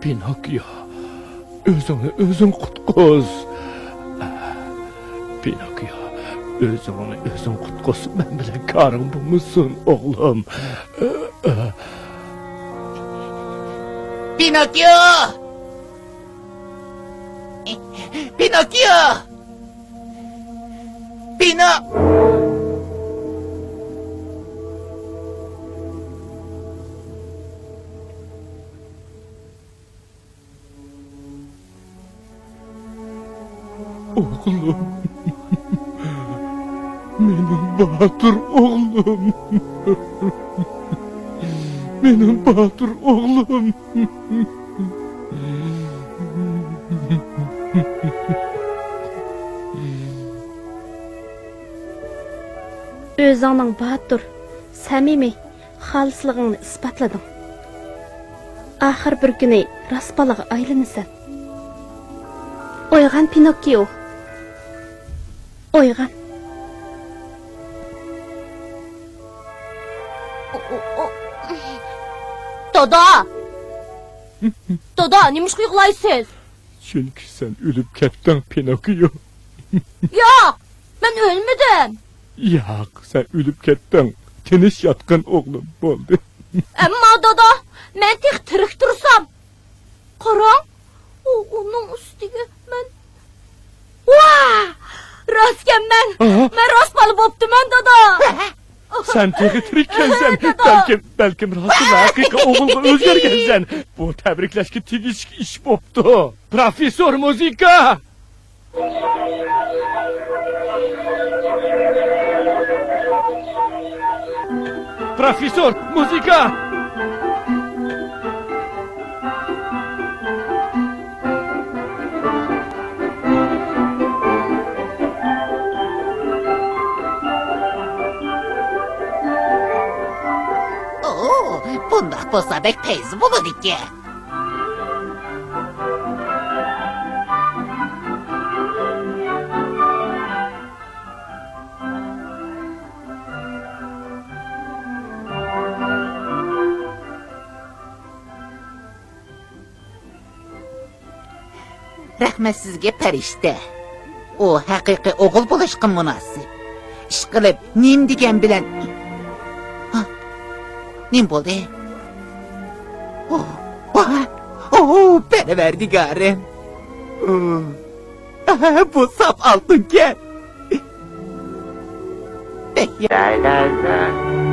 پىنوككىيو، ئۆزۈڭنى ئۆزۈڭ قۇتقۇز. پىنوككىيو، ئۆزۈڭنى ئۆزۈڭ قۇتقۇز، مەن بىلەن كارىڭ بولمىسۇن، ئوغلۇم. پىنوككىيو! پىنوككىيو! پىنو-، ئوغلۇم. مېنىڭ باتۇر ئوغلۇم. مېنىڭ باتۇر ئوغلۇم. ئۆزۈڭنىڭ باتۇر، سەمىمىي، خالىسلىقىڭنى ئىسپاتلىدىڭ. ئاخىر بىر كۈنى راست بالىغا ئايلىنىسەن. ئويغان، پىنوككىيو. ئويغان. دادا! دادا، نېمىشقا يىغلايسىز؟ چۈنكى سەن ئۆلۈپ كەتتىڭ، پىنوككىيو. ياق، مەن ئۆلمىدىم. ياق، سەن ئۆلۈپ كەتتىڭ. تىنچ ياتقىن، ئوغلۇم، بولدى. ئەمما دادا، مەن تېخى تىرىك تۇرسام. قاراڭ، ئۇ، ئۇنىڭ ئۈستىگە مەن. ۋا! راستكەنمەن. ئاھا. مەن راست بالا بوپتىمەن، دادا. سەن تېخى تىرىككەنسەن. دادا. بەلكىم، بەلكىم راستلا ھەقىقىي ئوغۇلغا ئۆزگەرگەنسەن. بۇ تەبرىكلەشكە تېگىشلىك ئىش بوپتۇ. پروفېسسور مۇزىكا! پروفېسسور مۇزىكا! ئوو، بۇنداق بولسا بەك پەيزى بولىدىكەن. رەھمەت سىزگە، پەرىشتە. ئۇ ھەقىقىي ئوغۇل بولۇشقا مۇناسىپ. ئىشقىلىپ، نېمە دېگەن بىلەن. ھا؟ نېمە بولدى؟ ئوھ، ۋاھ، ئوھ، پەرۋەردىگارىم. ئوھ، بۇ ساپ ئالتۇنكەن. بەك يا-